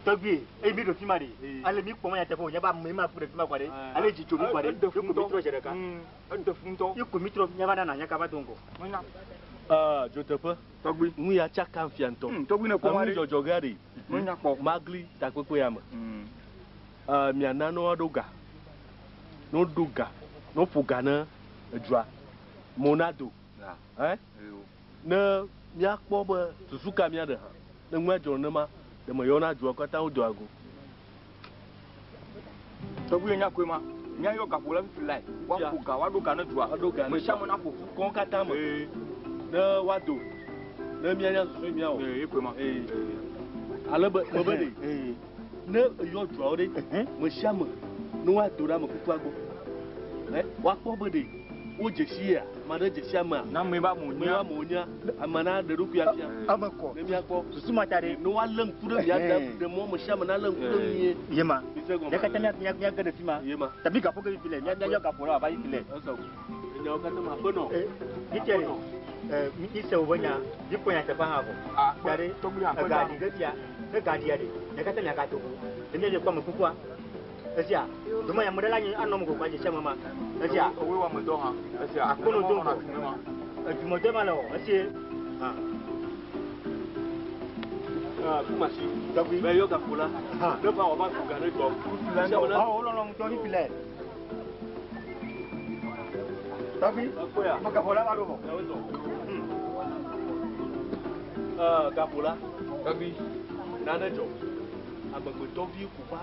Tɔgbi, eyi mi ɖo fi ma ɖe. Ale mi kpɔ nyateƒe o, nye be ame ma ku ɖe fi ma kɔ ɖe. Ale dzi tso mi kɔ ɖe. Eɖe fu Ye ko mi ŋutɔ. trɔ dze ɖeka. Eɖe fu ŋutɔ. Ye ko mi trɔ miava nana nya kaba do ŋgɔ. Menya. Dzoteƒe. Tɔgbi. Nu ya tsaka fia ŋutɔ. Tɔgbi ne kpɔ ma Enu ɖe. dzɔdzɔ ge ɖe. Menya kpɔ. Magli takpekpe ya me. Miana ne woaɖo ga. Ne woɖo ga, ne woƒo ga ne edzua. Monado. Ɛ? Ne míakpɔ be susu ka míaɖe hã. Ne nua dzɔ nenema, ɖe meyɔna dua katã wodoa go. Tɔgbi nya koe ma. Míayɔ gaƒo la fifi lae. Woaƒo ga, woaɖo ga ne dua. Woaɖo ga ne Me sia me naƒo ƒu. Kɔwo katã me. Ne woado. Ne míanya susu yi míawɔ. Ee, ye koe ma. Ee. Ale be mebe ɖe. Ne eyɔ duawo ɖe, me sia me ne woado ɖe ame kukua gbɔ. Ɛ, woakpɔ be ɖe wodze si yea, ame aɖe dze si amea. Na ame ba amewo nya. Ame ba amewo nya. Ame na ɖe ɖokui afia. Ame kɔ. Ne míakpɔ. Susu ma ta ɖe. Ne woalé ŋku ɖe mía ɖe ɖe mɔ ame sia ame nalé ŋku ɖe ŋuie. Ye ma. Mise gɔme. Mía katã mía mía míage ɖe fi ma. Ye ma. Tabi gaƒo ke fifi le. Mía míayɔ gaƒo la wòava fifi le. Esɔ. Enyawo katã ma aƒenɔ. Mi tse ɖe. Ɛ mi mi se woƒe nya. Mi kpɔ nyateƒe hã vɔ. Da ɖe. Ega ɖi ge fia. Ne ga ɖia ɖe. Mía katã míagato go. Ne míadze kpɔ ame kukua. Esia, dome ame ɖe la nyi anɔ me koko adze sia me ma. Esia. Owe wa me dɔ hã. Esia. Akpono do ŋgɔ. Edumɔdɔ ma le o. Esie. Hã. Kumasi. Tɔgbi. Bɛ yɔ gaƒo la. Ne va wɔ va ƒo ga ɖe dɔ. Ɔ wolɔlɔ ŋutɔ fifi le. Tɔgbi. Mo gaƒo la va ɖo vɔ. Gaƒo la. Tɔgbi. Nane dzɔ. Amegbetɔvi ko va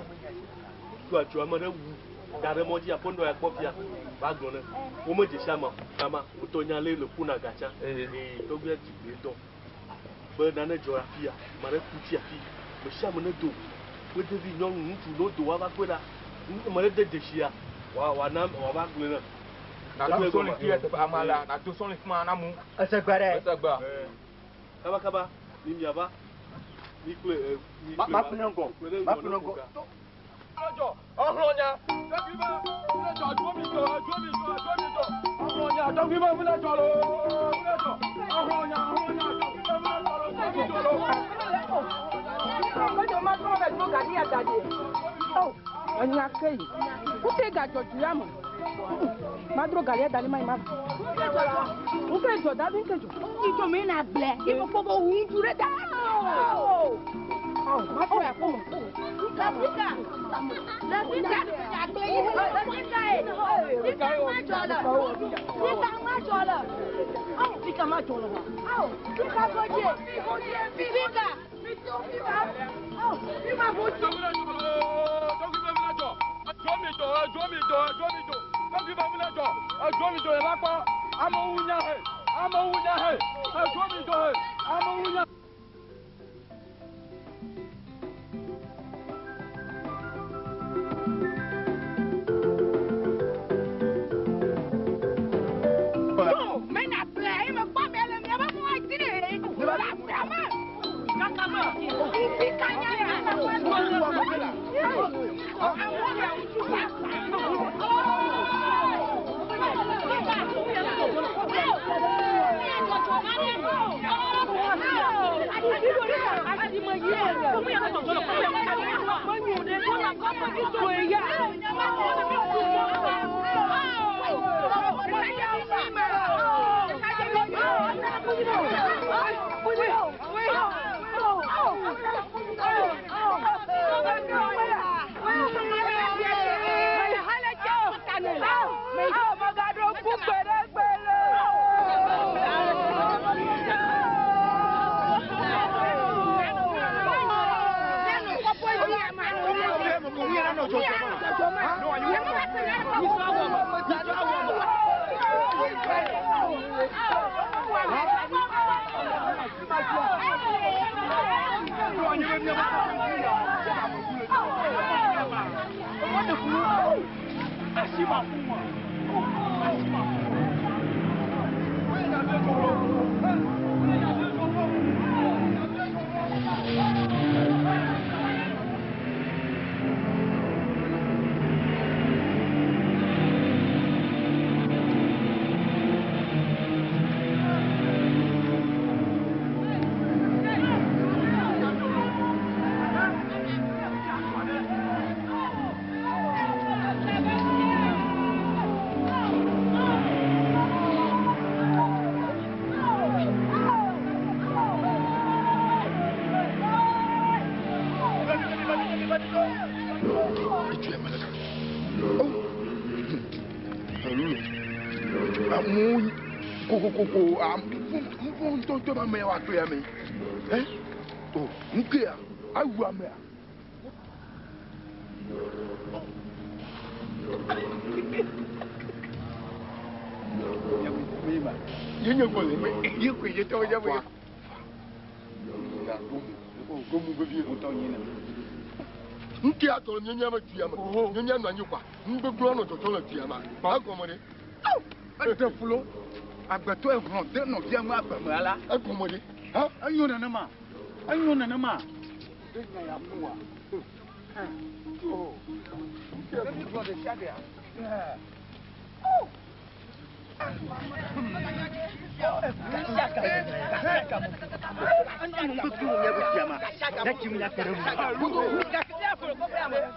tso adzɔ ame ɖe wu da ɖe mɔ dzi aƒenɔ ya kpɔ fia va gblɔ ne womedze si ama kama wotɔ nya lé le ƒuna gatsa ee tɔgbia dzi gbe ŋutɔ be nane dzɔ afia ame ɖe ku tsi afi me sia ame ne do kpedevi nyɔnu ŋutsu ne wodo woava kpe ɖa ame ɖe de dzesia wa wa na wòava gblɔe ne. Nàdo sɔli fi teƒe ama la nàdo sɔli fi ma na mu. Esegbe ɖe. Esegbe. Kabakaba mi miava mi kple mi kple. Ma kple ŋgɔ. Ma kple ŋgɔ. Ɔjɔ ɔhlɔnya tɔgbi ma mi jɔ dzo mi jɔ dzo mi jɔ dzo mi jɔ ɔhlɔnya tɔgbi ma mi jɔ lo mi jɔ ɔhlɔnya ɔhlɔnya tɔgbi ma mi jɔ lo dzo mi jɔ lo. Mejɔ ma trɔ bɛ dro gaɖi ya da ɖi. Oh, enya ke yi. Kuke gadzɔ du ya me. Ma dro gaɖi ya da ɖi ma yi ma. Nke dzɔ da bi nke dzɔ. Itsɔ mi na gblẽ. Ibo kpɔ wu ŋutsu ɖe da. Oh, ma trɔ ya kpɔ. Lafika. Lafika. Lafika ye. Fika ma dzɔ le. Fika ma dzɔ le. Oh, fika ma dzɔ le wa. Oh, fika ko dze. Fika. Oh, fika ko dze. Dzo mi jɔ dzo mi jɔ dzo mi jɔ tɔgbi ma mi jɔ dzo mi jɔ yɛ la kpɔ amewo nya he amewo nya he dzo mi jɔ he amewo nya. Kokokoko, nuvɔ ŋutɔŋutɔ be ame ya woato ya me. Ɛ? O, nukea, awu amea. Ye nye gbɔ le. Ye koe ye tɔwo ye boye. Gomu vevie. Ŋkea tɔ le mía me du ya me. Mía nɔ anyi kwa. Nugbegblẽ nɔ dzɔdzɔ le du ya me. Kpa egɔme ɖe. Eɖe fulo. Agbetɔ ehlɔ̃ de nɔvia ŋu agbeme ala. Egɔme ɖe. Ha? Enyo nenema. Enyo nenema. Ɖe nya ya mua. Oh. Ɖe gblɔ ɖe sia ɖea.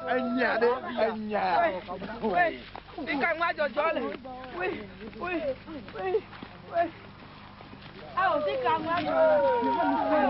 Enya ɖe, enya. Fika ŋua dzɔdzɔ le. Ui, ui, ui, ui. Awo fika ŋua dzɔdzɔ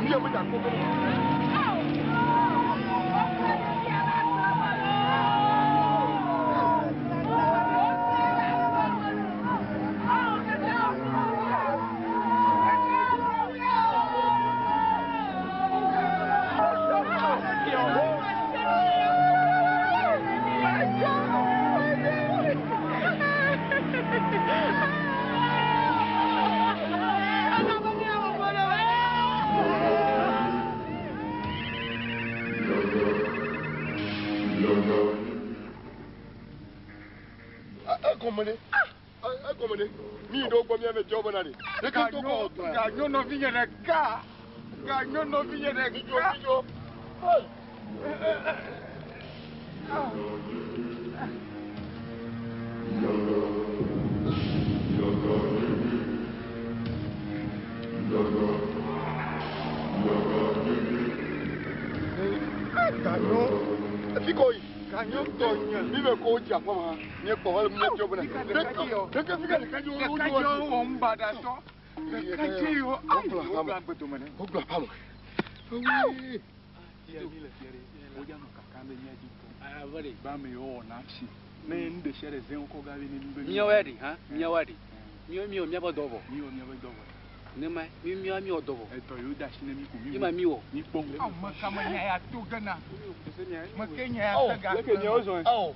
Nu ya me dza kpɔ ge. Egɔme ɖe, egɔme ɖe, mi yi ɖe wo gbɔ mía ve dzɔ bena ɖe. Ɖeke to kɔ wɔ dɔa. Ganyo nɔvinye ɖeka. Ganyo nɔvinye ɖeka. Midzo, midzo. Ganyo. Efi kɔ yi. Ganyo tɔ nye. Mi ve ko wotsi aƒe ma. Míekpɔ hele mía dzɔ bena. Ɖeka Ɖeke fi ka ɖeka dzo wo Ɖeka dzo. dzi wɔ ŋu baɖa tɔ. Ɖeka dzi wɔ. Ayi Wogblɔ wogblɔ aƒeme. agbedome ɖe. Wogblɔ aƒeme. Míawoe ɖi hã míawoe ɖi míawo míwɔ míaƒe dɔ vɔ. Nema mi míawo míwɔ dɔ vɔ. Yima míwɔ. Awo me kame nya ya to gena. Me ke nya ya Awo, te ga. leke miawo zɔe? Awo,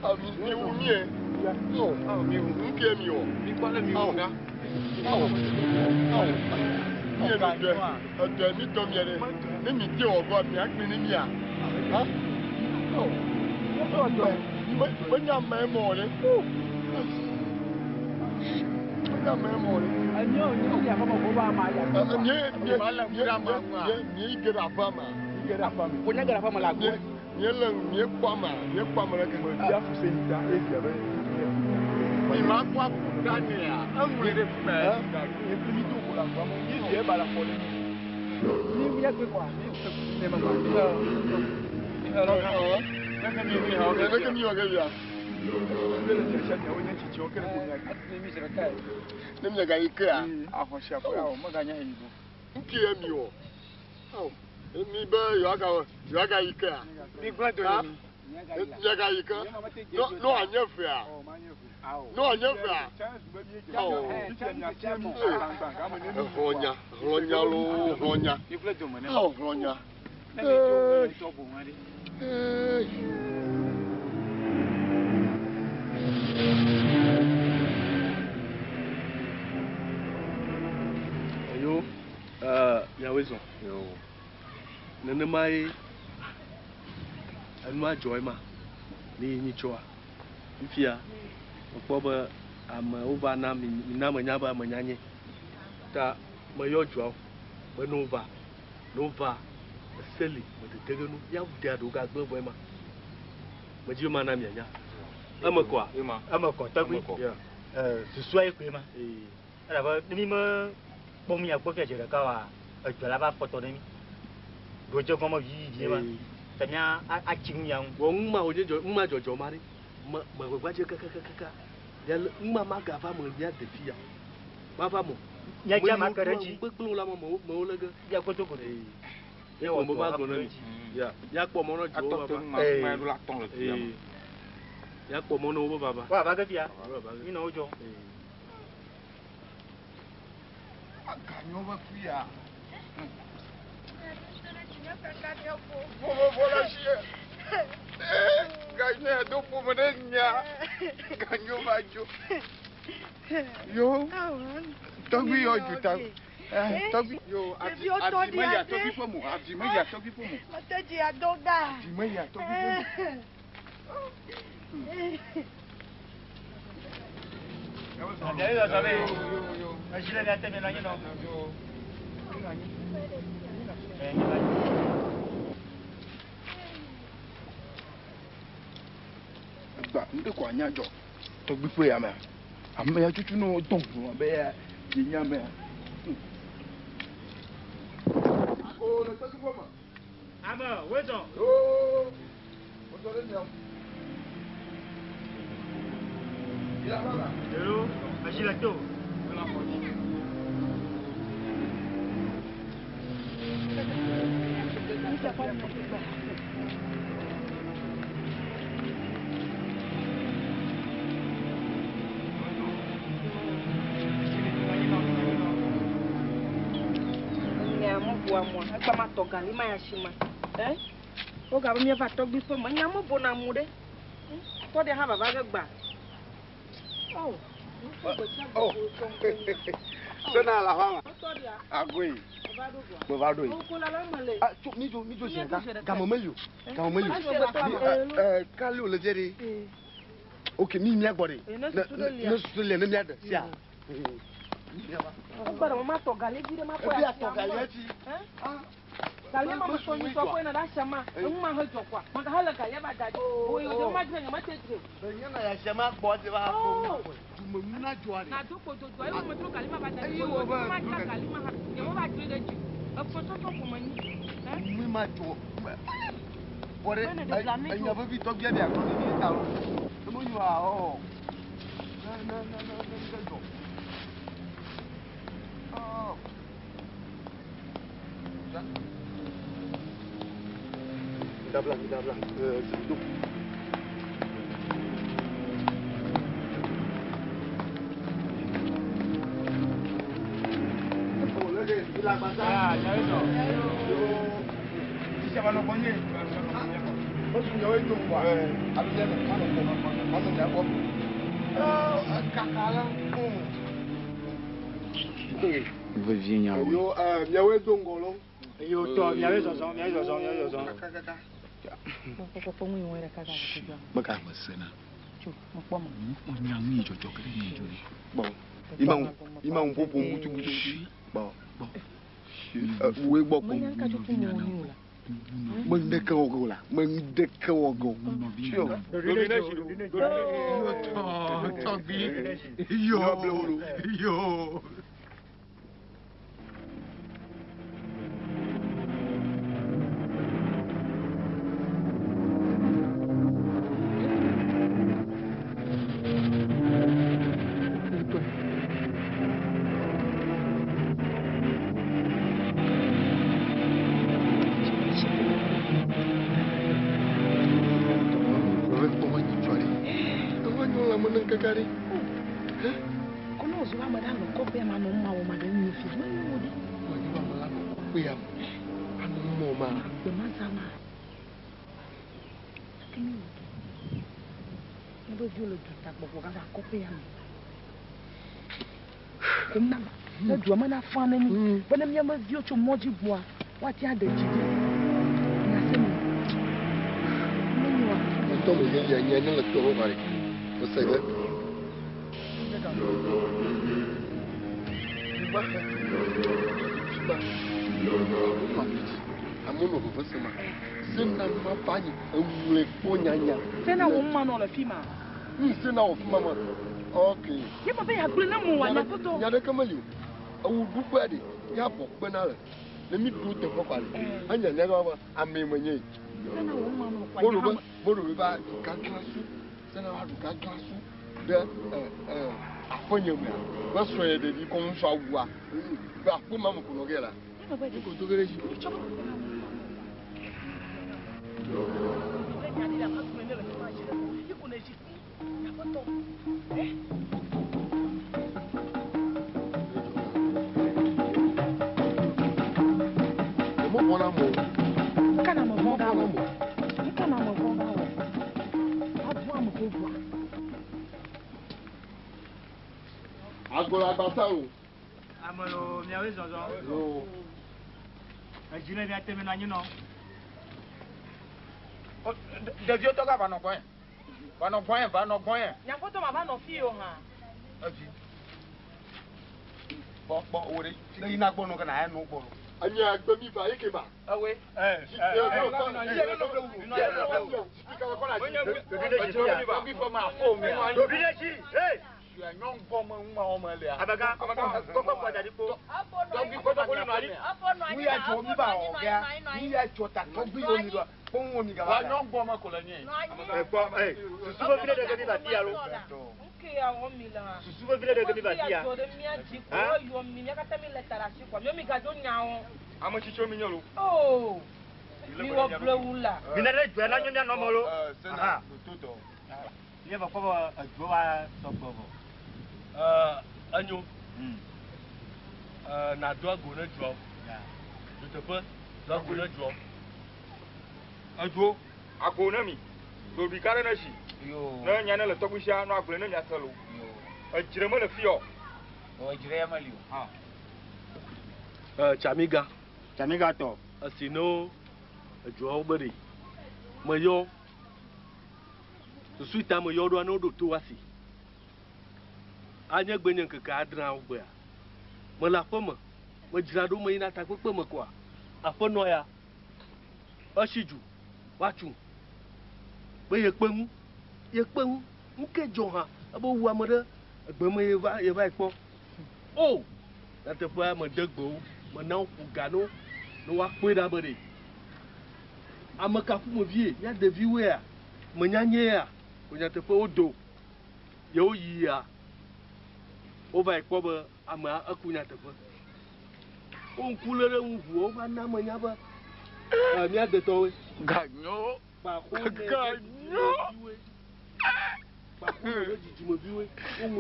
awo mi mi wu mie. Awo, awo mi wu. Nu ke mi wɔ? Mi kpɔ le mi wu ɖa. Awo, awo. Mie nu dɛ, edɛ mi tɔ mie ɖe. Ne mi te wɔ gbɔ mia kple ne mia. Ha? Awo. Me me nya me mɔ ɖe. Me nya me mɔ ɖe. Mie mie mie mie mie ge ɖe aƒea mea. Wonya ge ɖe aƒea me le agbo. Mie le mie kpɔ amea, mie kpɔ ame ɖe ke. Mi ma kɔ abu ɖa nea. Eŋlɔe ɖe fi ma. Leke mi wɔ ge via? Ne mia gayi kea? Ŋuti ye mi wɔ. Awo, mi be yewoaga yewoagayi kea? Ha? Mia gayi ke? No no anye vea? No anye vea? Awo. Hlɔnya, hlɔnya loo, hlɔnya. Awo hlɔnya. Ee. Ee. Eyo, miawoe zɔ. Nenema ye enua dzɔ ema ne yi nyitsɔa. Fifia, mekpɔ be amewo va na mi na menya be ame nyanye. Ta meyɔ dzoawo be ne wova, ne wova eseli medede ge nu ya ɖe aɖewo gagblẽ vɔ ema. Medzi be mana mianya. Eme kɔa? Eme kɔ tɔgbi. Susua ye koe ma. Elabe ne mi me kpɔ mia gbɔ fia zi ɖeka oa, edɔ la va kpɔtɔ ne mi. Ɖo dze gɔme vivivi ma. Ta mía atsi nu ya ŋu. Wɔ nu ma wònye dzɔ nu ma dzɔdzɔ ma ɖe. Me me gbagba dze kakakakaka. Ya le nu ma magava me mía de fia. Mava me. Mía dze ama ke ɖe edzi. Gbegblẽwo la me me mewo le ge. Mía koto koto. Ye ko me va gblɔ na mi. Ya míakpɔ mɔ na dzowo Atɔ te vava. nu ma fi ma ɖo la tɔn le fia me. Míakpɔ mɔ na wo be vava. Woava ge fia. Woava ge. Mi nɔ wo dzɔ. Ganyo be fia. Ƒome vɔ le asi ye. Ganyo ya do ƒome ɖe nya. Ganyo va dzo. Yo, tɔgbi yɔ dzuta. Tɔgbi yo avi avi me ya tɔgbi ƒe mo. Avi me ya tɔgbi ƒe mo. Mete dzi ado ga. Avi me ya tɔgbi ƒe mo. Ɖevi zɔzɔ be etsi le mía te mienɔ anyi nɔ. Egba nu ɖe ko anya dzɔ tɔgbi ƒe ya mea. Ame ya tutu ne wodɔ ʋu abe ya ye nye amea. O le tɔgbi ƒe me. Ame, wozɔ. Yoo, wozɔ ɖe mia ŋu. Hello, etsi le to. Nya mo bua mo, ekpa ma tɔ gali ma ya shi ma. Eh? Woga be míeva tɔgbi ƒe me, nya mo bona mu ɖe. Tɔ ɖe hã vava ge gba. Oh. Oh. Sena la fama. Agoe. Mo va ɖo yi. Ah, tso mi dzo mi dzo zi ɖeka. Game meli o. Game meli o. Mi kali o le fie ɖe. Ok, mi mia gbɔ ɖe. Ne susu le ne mia ɖe sia. Egbe ɖe mo ma tɔ gali vi ɖe ma kɔ Ebi ya atɔ gali etsi. Gali ma me sɔ nyi sɔ kɔe na ɖe asia ma. Enu ma he dzɔ kɔa. Ma ga hele galia va da ɖi. Wo yi wo ma dzre nye me te dzre. Enye na ya sia ma gbɔ dze va. Dumenu na dzɔa ɖe. Na do kpo dodoa ye wo me trɔ gali ma va da ɖi. Eye Wo wo yi wo ma be dzra gali ma ha. Nye me va dzre ɖe dzi. Efɔ sɔsɔ ko me nyi. Mi ma dzɔ. Bɔ ɖe Mene ɖe bla mi enya dzo. vevi tɔgbia bia gbɔ ne mi ta o. Ne mo nyoa ɔ. Ne ne ne ne ne ne dzɔ. Ɔ. Dabla, dabla. Do. Vevie nyawo. Yo, miawoe do ŋgɔ lɔ. Yo tɔ miawoe zɔzɔ miawoe zɔzɔ miawoe zɔzɔ. Kpɔkpɔkpɔ ŋu yi wɔe ɖeka ga ɖe dua. Meka. Mesena. Tso mekpɔ me. Nya nu yi dzɔdzɔ ke ɖe nye dzo ɖe. Gbɔ. Ima ŋu ima ŋu ƒoƒo ŋutu ŋutu. Gbɔ. Woe gbɔ kpɔ. Menya nu ka tutu me wònyi o la. Me ŋdeke wɔ ge o la. Me ŋdeke wɔ ge o. Sure. Tɔgbi. Yo. Yo. Eve kpɔ ma nyi dzɔ ɖe. Eva nyɔ lãme ne ŋkeke ɖe. Kɔnɔ zo ame ɖe anɔ kɔƒea ma nɔ ma wɔ ma ɖe nyi fia. Menyo o ɖe. Wònye be ame la nɔ kɔƒea me. Anɔ mɔ ma. Gbe ma zã ma. Ke mi wɔ ke. Ne be viwo le duta gbɔgbɔ gava kɔƒea me. Ko na ma. Ne dua me na fa ne mi. Be ne míaƒe viwo tso mɔ dzi gbɔa, woate aɖe dzi ɖi. Nya se mi. Menyoa. Ŋutɔ me ye ya nye ne le tɔ va ɖe. Ose ge. Ba ba. Amewo nɔ veve sem ma. Sena ma va nyi eŋlɔe kpɔ nyanya. Sena wo ma nɔ le fi ma. Sena wɔ fi ma ma. Ok. Ye me be yeagblɔe ne mo wɔ nyakpɔtɔ. Nya ɖeke meli o. Ewu ɖuƒea ɖe ya bɔ kpena le. Ne mi ɖo teƒe kpa le. Enya nya be ame me nye. Sena wo ma nɔ kpa. Bolo be bolo be va du gagla su. Sena va du gagla su ɖe aƒenye mea. Be srɔ̃ ye ɖevi kɔ ŋusɔ awua. Be aƒe ma me ko nɔ ge la. Ko do ge ɖe dzi. Mo bɔna mo. Kana me vɔ̃ ga Mo wɔ. bɔna mo. Kana me vɔ̃ ga wɔ. Abu ame ko ʋua. Agolo agbasa o. Ame lo miawoe zɔzɔ. Yo. Edzi le mia teme nɔ anyi nɔ. Ɖeviwo tɔ ga va nɔ gbɔnye. Va nɔ gbɔnye, va nɔ gbɔnye. Nyakpɔtɔ ma va nɔ fi o hã. Evi. Kpɔ kpɔ wo ɖe. Ne yina gbɔ nɔ ke na ya nɔ gbɔ nɔ. Anye agbe mi va eke ma. Ewe. Susu vevi ɖe ɖe mi va fia lo. Nke ya wɔ mi le hã. Susu vevi ɖe ɖe mi va fia. Dzɔ ɖe mía dzi ko eyɔ mi mía katã mi le ta ɖe asi kɔa. Míawo mi gadzo nya wo. Ame tsitsiwo mi nye lo. Oo. Mi wɔ blewu la. Mina ɖe dua na nyo mia nɔ me lo. Aha. Mía va kpɔ be edua wa sɔgbɔ vɔ. Enyo. Na do ago ne dua. Duteƒe do ago ne dua. Eduo, ago ne mi. Ɖoɖui ka ɖe ne si. Ne nya ne le tɔgbi sia nɔ agble ne miase lo. Edzre mele fi o. Edzre ya meli o. Hã. Tsamiga. Tsamiga tɔ. Esi no edzuawo be ɖe. Meyɔ. Susu ta meyɔ ɖoa ne woɖo to asi. Anye gbe nye ŋkeke adreawo gbea. Mele aƒe me. Medzra ɖo meyina takpekpe me koa. Aƒenɔ ya. Esi dzu. Woatsu. Be yekpe ŋu. Yekpe ŋu. Ŋke dzɔ hã. Ebe wu ame ɖe egbe me yeva yeva yi kpɔ. O! Nyateƒea mede gbewo. Mena woƒo ga ne wo ne woakpɔe ɖa be ɖe. Ame ka ƒomevie mía ɖeviwoea? Menyanyɛa? Ko nyateƒe wodo. Yewo yia. Wova yi kpɔ be amea eku nyateƒe. Wo ŋku lé ɖe ŋu ʋua wova na menya be mía detɔwoe. Ganyo. Ganyo.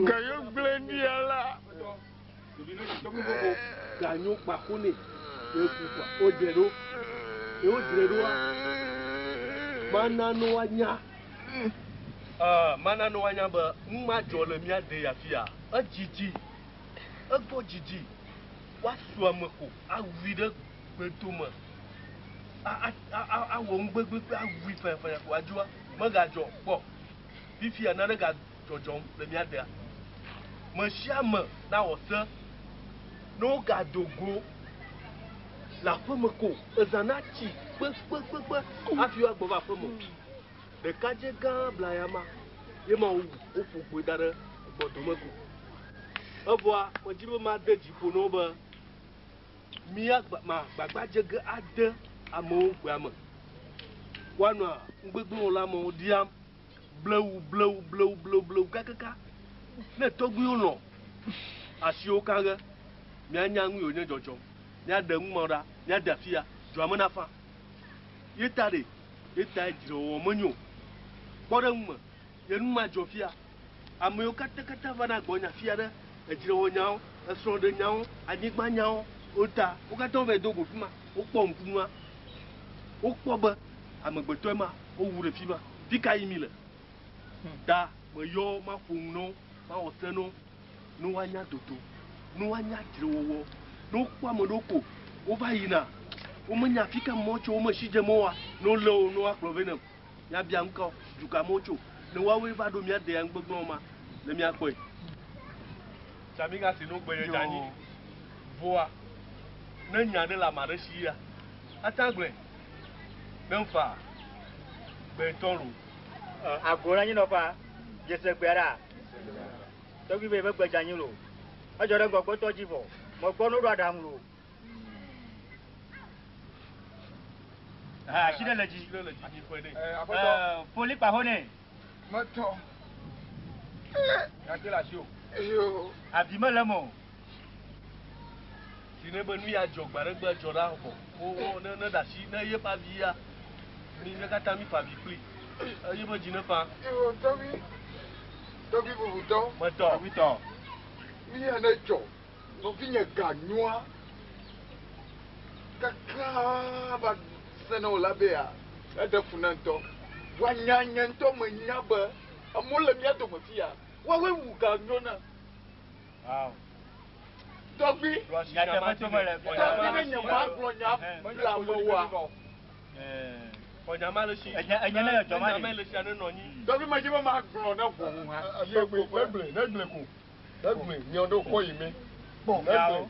Ganyo gblẽ nia la. Ganyo kpaxo nɛ. Eku kɔa wodze ɖo. Ye wodzre ɖoa. Mana ne woanya. Mana ne woanya be nu ma dzɔ le mía de afia. Edzidzi. Egbɔ dzidzi. Woasu ame ko awui ɖe gbedome. Awɔ nugbegblẽ kple awui fanyafanya ko adzoa. Megadzɔ kpɔ. Fifia nane gadzɔdzɔm le mía dea. Me sia ame nawɔ se. Ne wogado go le aƒeme ko ezãna tsi kpekpekpekpe hafi woagbɔ va aƒeme. Ɖekadze gã blaya ma ye ma wowu woƒo gbe da ɖe gbɔdome ko. Evɔa medzi be made dzi ƒo na wo be mía ma gbagba dze ge ade amewo gbea me. Woanɔ nugbegblẽwɔla amewo ɖiam blewu blewu blewu blewu blewu kakaka. Ne tɔgbuiwo nɔ asiwo ka ge mianya nu yiwo nye dzɔdzɔm. Miaɖe nu ma ɖa, miade afia, dzoa me nafa. Ye ta ɖe, ye ta dzrewɔwɔ menyo. Kpɔ ɖe nu me, ye nu ma dzɔ fia. Ame yiwo katã katã va na gbɔnya fia ɖe edzrewɔnyawo, esrɔ̃ɖenyawo, anyigbanyawo wota. Wo katã wova yi do go fi ma. Wokpɔ ŋkunua. Wokpɔ be amegbetɔe ma wowu ɖe fi ma. Fi ka yi mi le? Ta meyɔ maƒo nu na wo, mawɔ se na wo. Ne woanya dodo, ne woanya dzrewɔwɔ, ne wokpɔ ame ɖewo ko wova yina, womenya fi ka mɔ tso, wome si dze mɔ wa, ne wolé wo, ne woakplɔ vɛ nem. Míabia ŋkɔ du ka me wotso, ne woawoe va ɖo mía dea nugbegblẽwo ma, ne míakpɔe. Tsamiga si no gbe ye dze anyi. Voa, ne nya ɖe le ame aɖe si ya, ate agblɔe. Ne ŋfa gbe tɔ lo. Ago la nyinɔƒea, dzese gbea ɖa. Tɔgbi be be gbe dze anyi lo. Edzɔ ɖe ŋgɔgbetɔ dzi vɔ. Megbɔ no ɖo aɖaŋu lo. Asi ɖe le dzi. Poli kpaxo nɛ. Metɔ. Gake le asi o. Abi mele eme o. Si ne be nu ya dzɔ gbe aɖe gbe dzɔ ɖa vɔ. Wo ne ne ɖe asi ne ye ƒe avi ya. Mi ne katã mi fa avi kpli. Eye be dzi ne fa. Yo tɔgbi. Tɔgbi bubutɔ. Metɔ. Tɔgbi tɔ. Mi ya ne dzɔ. Nɔvinye ganyoa. Kaka va se ne wòle abe ya eɖe fu ne ŋutɔ. Vɔa nya nye ŋutɔ menya be amewo le mía dome fi ya. Woawoe wu ganyo ne. Wow. Tɔgbi. Nyateƒe to mele. Tɔgbi ne nye magblɔ nya le amewoa. Xɔnyama le si. Enye ne dzɔ ma Nyama le si ane nɔ anyi. Tɔgbi medzi be magblɔ ne ʋɔnu hã. Tɔgbi negblẽ negblẽ ko. Negblẽ miɔ ɖe kɔ yi me. Negblẽ.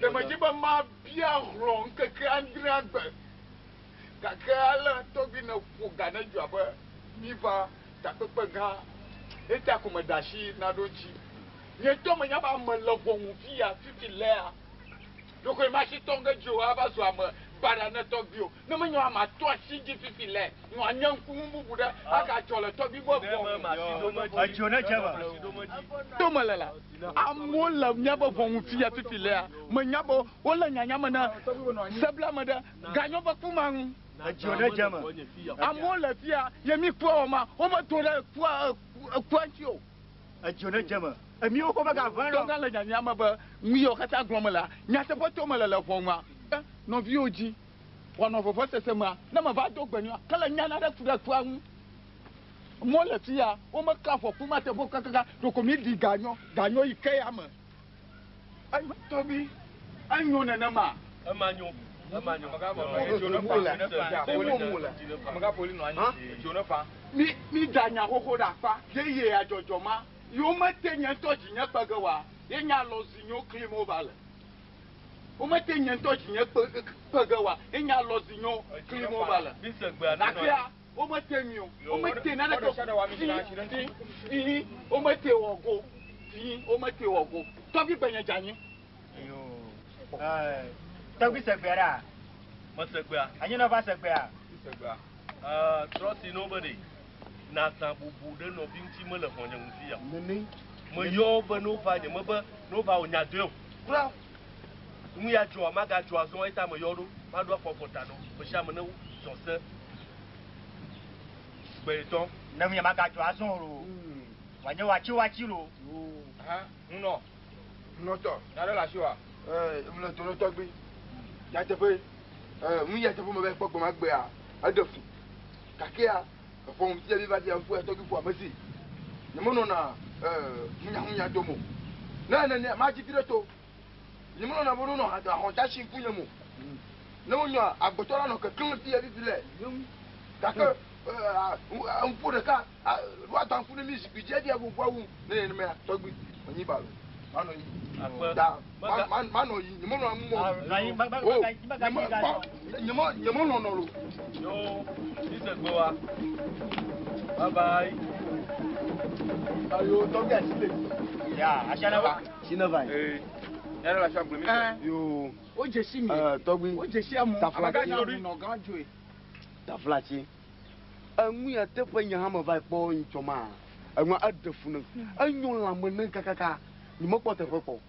Ɖe medzi be mabia hlɔ̃ ŋkeke adrea gbe. Gake ale tɔgbi ne ƒo ga ne dzɔ abe mi va takpekpe gã. Eta ko meɖe asi na ɖo dzi. Nye ŋutɔ menya be ame le ʋɔnu fi ya fifi lea. Ɖokoe ma si tɔ ge dzi o ava zu ame baɖa ne tɔgbi o. Ne menyo ame atɔ asi dzi fifi lɛ, nɔ anye ŋkuŋu bubu ɖe agadzɔ le tɔgbi gbɔ ʋɔnu. Edzo ne dze me. To me le la, amewo le míaƒe ʋɔnu fi ya fifi lea. Menya be wole nyanya me ne sebla me ɖe ganyo ƒe ku ma ŋu. Edziwo ne dze eme. Amewo le fia ye mi kua wɔ ma womedo ɖe kua ekua ŋuti o. Edziwo ne dze eme. Emiwo ko megave nɔ. Tɔgã le nyanya me be nu yiwo katã gblɔm mele nyateƒe tom mele le ʋɔnua. Nɔviwo dzi wòanɔ vevesese mea, ne meva do gbe nua, ke le nya naɖe ku ɖe kua ŋu. Amewo le fia womeka afɔku ma teƒe o kakaka ɖeko mi ɖi ganyɔ ganyɔ yi ke ya me. Tɔgbi, enyo nenema? Ema nyo. Ema nyo. Mi mi da nya xoxo ɖe akpa yeye ya dzɔdzɔ ma yewo mete nye ŋutɔ dzinye kpe ge wa ye nya lɔzi nyo klim wova le. Womete nye ŋutɔ dzinye kpe kpe ge wa ye nya lɔzi nyo klim wova le. Gakea womete mi o. Womete naneke o. Fi fi fi womete wɔ go. Fi womete wɔ go. Tɔgbi gbenye dze anyi. Tɔgbi segbea ɖa. Mesegbea. Anyi nɔ va segbea. Segbea. Trɔsi no be ɖe nazã bubu ɖe nɔvi ŋuti mele xɔnye ŋu fi ya. Meyɔ be no va nye me be no va o nya doe o. Kura. Nu ya dzɔa magadzɔ azɔ eta meyɔ ɖo. Maɖo afɔ kɔta nɔ. Me sia ame ne zɔ se. Gbe etɔ̃. Ne nu ya magadzɔ azɔ o lo. Wòanye wòatsi wòatsi lo. Ŋunɔ. Ŋunɔtɔ. Nya ɖe le asi wa. Mle to nɔtɔgbi. Nyateƒe. Nu ya teƒe me va kpɔ gbema gbea eɖe fu. Gakea eƒo ŋuti ɖe va fia ƒu tɔgbi ƒu ame si. Nyemenɔna hunyahunya dom o. Ne nene madzi vi ɖe to. Nyemenɔna be nonɔ ahɔ̃tasi ŋkunye mo. Ne wonyɔ agbetɔ la nɔ keklẽ fi ya fifi le. Gake ŋku ɖeka woada ŋku ne mi zikpui dzi eɖia ŋku awu ne nenema tɔgbi menyi ba lo. Manɔ yi. Da manɔ yi nyemenɔ ŋu mɔ. O nyemenɔ nɔ lo. Yo, mi se gbe wa. Bye bye. Ayo tɔgbi asi le dzi. Ya, asi ne va. Asi ne va. Ee. Nya ɖe le asi agble mi. Yo. O dzesi mi. Tɔgbi. O dzesi amewo. Taflatsi. Amegã nɔ gã dzoe. Taflatsi. Enu ya teƒe nye hã me va kpɔ ŋutsɔ ma. Enua eɖe fu ne. Enyo lãme ne kakaka. Nyemekpɔ teƒe kpɔ.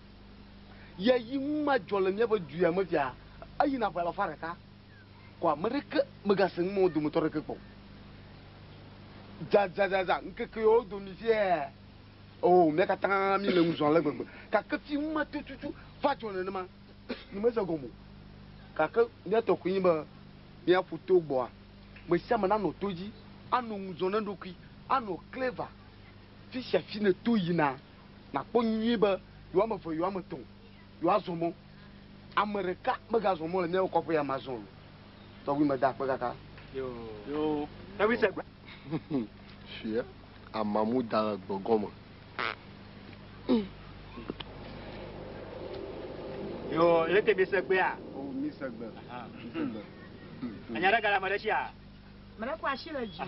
Ye yi ŋu ma dzɔ le míaƒe du ya me fia. Eyina ƒe alafa ɖeka. Ko ame ɖeke megase nu mɔ dometɔ ɖeke kpɔ. Dzadzadzadza ŋkeke yiwo domi fia. O mía katã mi le ŋuzɔ ale gbegbe. Gake fi ŋu ma tututu va dzɔ nenema. Nyemese gɔme o. Gake míatɔ koe nye be míaƒu to gbɔa. Me sia ame nanɔ to dzi, anɔ ŋudzɔ ne ɖokui, anɔ clever. Fi sia fi ne to yina, nakpɔ nyuie be yewoame eve, yewoame etɔ̃, yewoazɔ mɔ. Ame ɖeka megazɔ mɔ le míaƒe kɔƒe ya me azɔ o. Tɔgbi meda akpe kaka. Yo. Tɔgbi se gbe. Fia, amamu da le gbe gɔme. Yo, leke mi se gbea? O, mi se gbe. Mi se gbe. Anya ɖe gale ame ɖe sia? Me ɖe kɔ asi le dzi.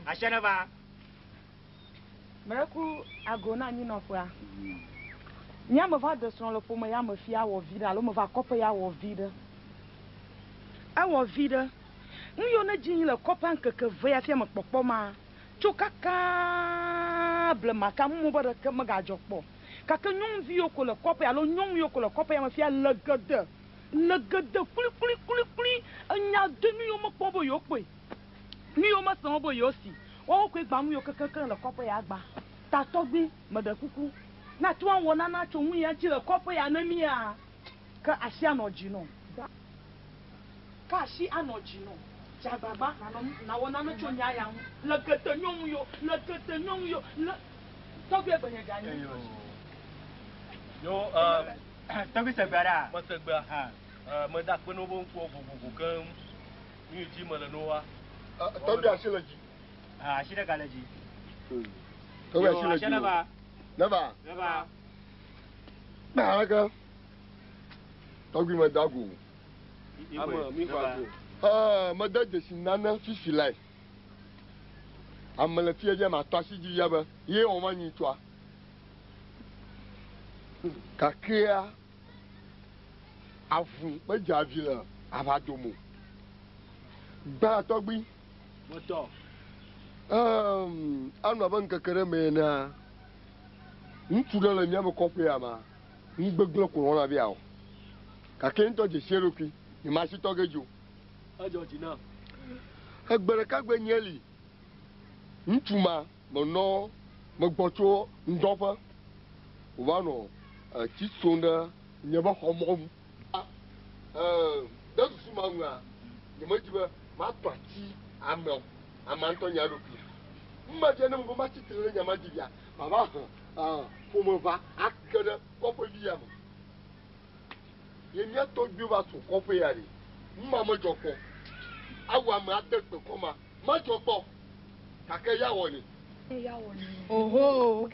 Asia ne va. Me ɖe ku ago na anyinɔƒea. Nye me va ɖe srɔ̃ le ƒome ya me fia wɔ vi ɖe alo me va kɔƒe ya wɔ vi ɖe. Ewɔ vi ɖe. Nu yiwo ne dzi nyi le kɔƒea ŋkeke ve ya fia me kpɔkpɔ ma. Tso kaka blema ka mumu be ɖeke megadzɔ kpɔ. Gake nyɔnuvi yiwo ko le kɔƒe alo nyɔnu yiwo ko le kɔƒe ya me fia le gede. Le gede kulikuli. Enya de nu yiwo mekpɔ be yewo kpɔe. Nu yiwo mese wo be yewo si. Woawo koe gba nu yiwo kekeake le kɔƒe ya gba. Tatɔgbi meɖe kuku. Na to awɔ nana tso nu ya ŋuti le kɔƒe ya ne mía. Ke asi anɔ dzi nɔ. Ke asi anɔ dzi nɔ. Dze agbagba nanɔ nawɔ nane tso nya ya ŋu. Le gede nyɔnu yiwo, le gede nyɔnu yiwo, le tɔgbi egbenye dze anyi. Yo, Tɔgbi se gbea ɖa? Mese gbea. Meda akpe na wobe ŋkuwo vovovo keŋ. Nu yi dzi mele no wa. Tɔgbi asi le dzi. Asi ɖeka le dzi. Tɔgbi asi le dzi. Ne va. Ne va. Ne va. Kpa aleke. Tɔgbi meda go. Ame mi va go. Mede dzesi nane fifi lae. Ame le fia dzi ma tɔ asi dzi ya be ye wɔm anyi tsoa. Gakea avu medze avi le aʋadome o. Gbã tɔgbi. Motɔ. Anɔ abe ŋkeke ɖe me enea, ŋutsu ɖe le míaƒe kɔƒe ya ma, nugbegblẽ ko lɔ̃na via o. Gake ŋutɔ dzesi eɖokui, nye ma asi tɔ ge dzi o. Edzɔ dzi nam. Egbe ɖeka gbe nye li. Ŋutsu ma menɔ megbɔ tso ŋdɔƒe. Wòva nɔ etsi som ɖe nye be xɔ mɔnu. Ɖe susu ma ŋua, nyemedi be matɔ ati ame o. Amea ŋutɔ nya eɖokui. Numedze ne mebe matsi tre ɖe nya ma dzi via, mava he ƒomeʋa ake ɖe kɔƒevi ya me. Ye mía tɔgbuiwo va tso kɔƒe ya ɖe, nu ma medzɔ kpɔ. Awu ame ade kpe kɔ ma, medzɔ kpɔ. Gake ya wɔnɛ. Oho!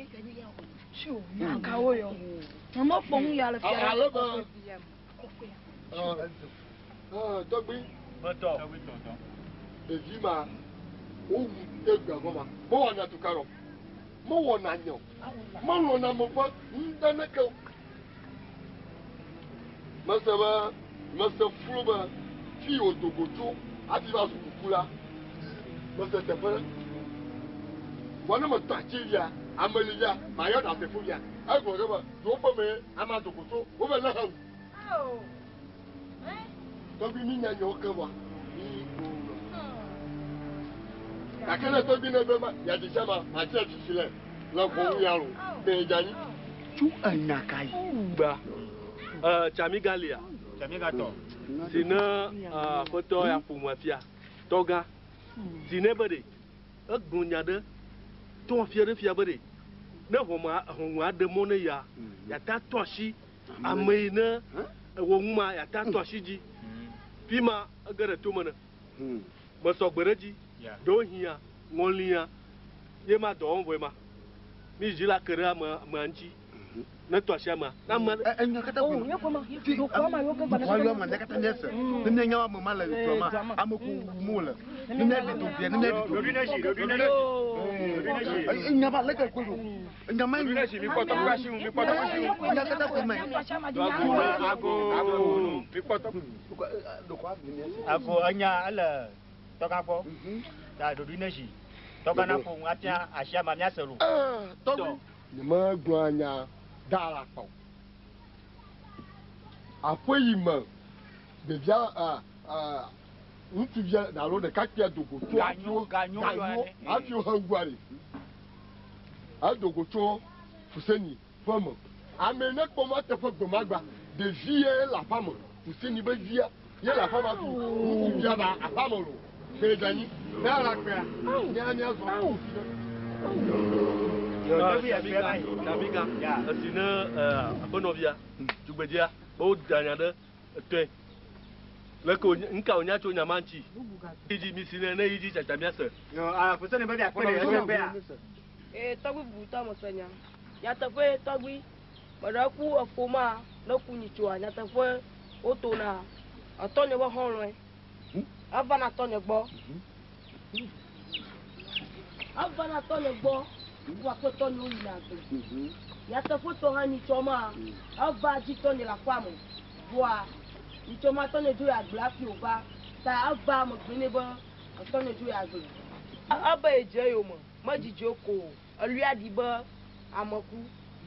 Nya kawo yɔ? Nyemekpɔ nu ya le fia ɖe Ale be, tɔgbui. Metɔ. Ɖevi ma, wowu ɖe gbea gɔma. Mewɔna tukaɖa o. Mewɔna nya o. Melɔ̃na ame ƒe nuɖe o. Mese be, mese flu be fi wòdo go tso hafi va zu kuku la, mese teƒe ɖe. Vɔ ne metɔ ati via, ame li via, mayɔ ɖasefo via. Egblɔ ge be yewo ƒe mee amea do go tso, wobe lé hewu. Tɔgbui mi nya nyawo ke vɔa, mi o. Gake ne tɔgbui ne be ma yeadze sia ma, matsi afifi le le ʋɔnu ya lo, be dze anyi. Tso enya ka yi? Gba. Tsamiga lia. Tsamiga tɔ. Si ne aƒetɔ ya ƒo nu afia. Tɔga. Si ne be ɖe egblɔ nya ɖe tɔ afia ɖe fia be ɖe ne ʋɔma ʋɔnu aɖe mɔ ne ya yata tɔ asi ame yi ne ewɔ nu ma yata tɔ asi dzi. Fi ma ege ɖe tome ne. Mesɔ gbe ɖe dzi. Ɖewo hiã ŋɔlia ye ma dɔ wɔm vɔe ma. Mi dzi la ke ɖe ame amea ŋuti. Ne tɔ asi amea. Ne ame Enya katã Oh, nye ƒe ma. Dukɔa ma yɔ ke gba Dukɔa yɔ ma, ne katã míese. Ne míanya ame ma le dua ma, ame ko wum wole. Ne míaɖe do bia, ne míaɖe do. Ɖoɖoe ne zi, ɖoɖoe ne zi. Ɖoɖoe ne zi. Enya ba leke koe ɖo. Enya ma Ɖoɖoe ne zi, mikpɔ tɔgbi asi ŋu, mikpɔ tɔgbi asi ŋu. Enya katã koe me. Ago, ago, mikpɔ tɔgbi. Ago enya ele tɔga gbɔ. Ta ɖoɖoe ne zi. Tɔga na ƒo nu atia asi ama míase lo. Tɔgbi. Nyemegblɔa nya da alakpa o. Aƒe yi me ɖevia ŋutsuvia alo ɖekakpuia do go tso Ganyo, ganyo ganyo hafi wohe ŋgua ɖe. Edo go tso Fuseni ƒe me. Ame ne kpɔ ma teƒe gbe ma gba, ɖevi ye le aƒea me. Fuseni be via ye le aƒea me hafi ŋutsuvia va aƒea me lo. Kpe dze anyi. Ne alakpea, mía míazɔ to fi ɖe. Tsamiga, esi ne aƒenɔvia, tugbedzea, be woda nya ɖe etɔe. Leke wònye, nuka wònya tso nya ma ŋuti? Yi dzi, mi si ne, ne yi dzi tsatsa míase. Yo, Fuseni be via kpe ɖe ese gbea. Ee, tɔgbui bubutɔ mese nya. Nyateƒe tɔgbui, meɖe ku efo ma, ne ku nyitsoa, nyateƒe wotona. Etɔnye be xɔlɔ̃e. Eva na tɔnye gbɔ. Eva na tɔnye gbɔ. Woakpe tɔnye woyina agble. Nyateƒe tɔ hã nyitsɔ ma, eva dzi tɔnye le aƒea me. Vɔa, nyitsɔ ma tɔnye dzo yi agble hafi wòva. Ta eva megbe nɛ be etɔnye dzo yi agble. Ebe yedze yome, medzidzo ko o. Eluia ɖi be ame ku.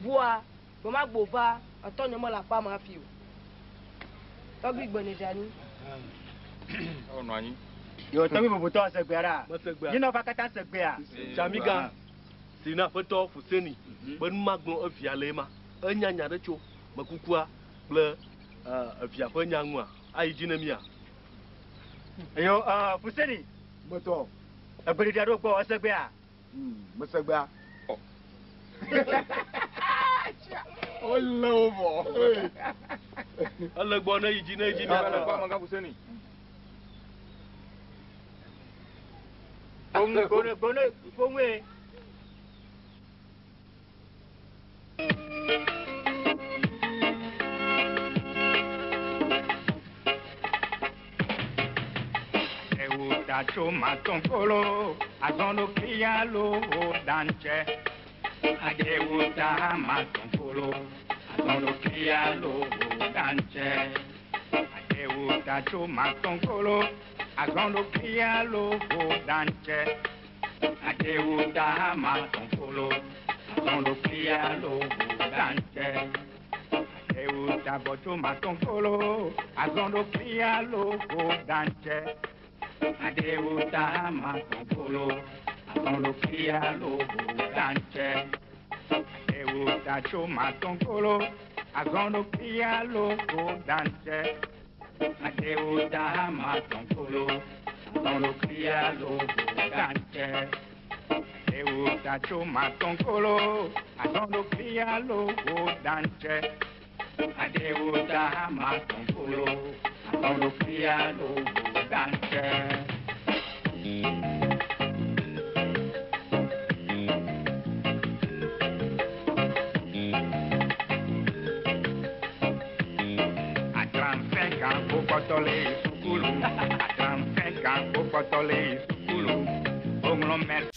Vɔa, gbe ma gbe wòva, etɔnye mele aƒea me hafi o. Tɔgbui gbe ne dze anyi. Ewɔ nɔ anyi. Yo, tɔgbui bubutɔ se gbea ɖa. Mese gbea. Nyinɔva katã se gbea. Tsamiga, si na aƒetɔ Fuseni be nu ma gblɔ evia le ema. Enya nya ɖe tso mekukua kple evia ƒe nya ŋua. Ayi dzi ne mía. Yo, Fuseni. Metɔ. Egbeɖiɖia ɖo gbɔ, ese gbea. Mese gbea. Wole wo vɔ. Ele gbɔ ne yi dzi ne yi dzi mía. Ele gbɔ amegã Fuseni. Gbone, gbone, gbone, gbone. Ewo da tso matɔnkolo, azɔnɖokui lo dantse. Adewo da matɔnkolo, azɔnɖokui lo dantse. Adewo da tso matɔnkolo, azɔnɖokui lo dantse. Adewo da matɔnkolo, azɔnɖokui lo dantse. Aɖewo ta avɔ tso matɔnkolo, azɔɖokui alo go dantse. Aɖewo ta matɔnkolo, azɔɖokui alo go dantse. Aɖewo ta tso matɔnkolo, azɔɖokui alo go dantse. Aɖewo ta matɔnkolo, azɔɖokui alo go dantse. Aɖewo ta tso matɔnkolo, azɔɖokui alo go dantse. Aɖewo ta matɔnkolo, azɔɖokui alo go dantse. Atranfɛn kan kó kpɔtɔ le sukulu. Atranfɛn kan kó kpɔtɔ le sukulu. Oŋlɔ mɛ.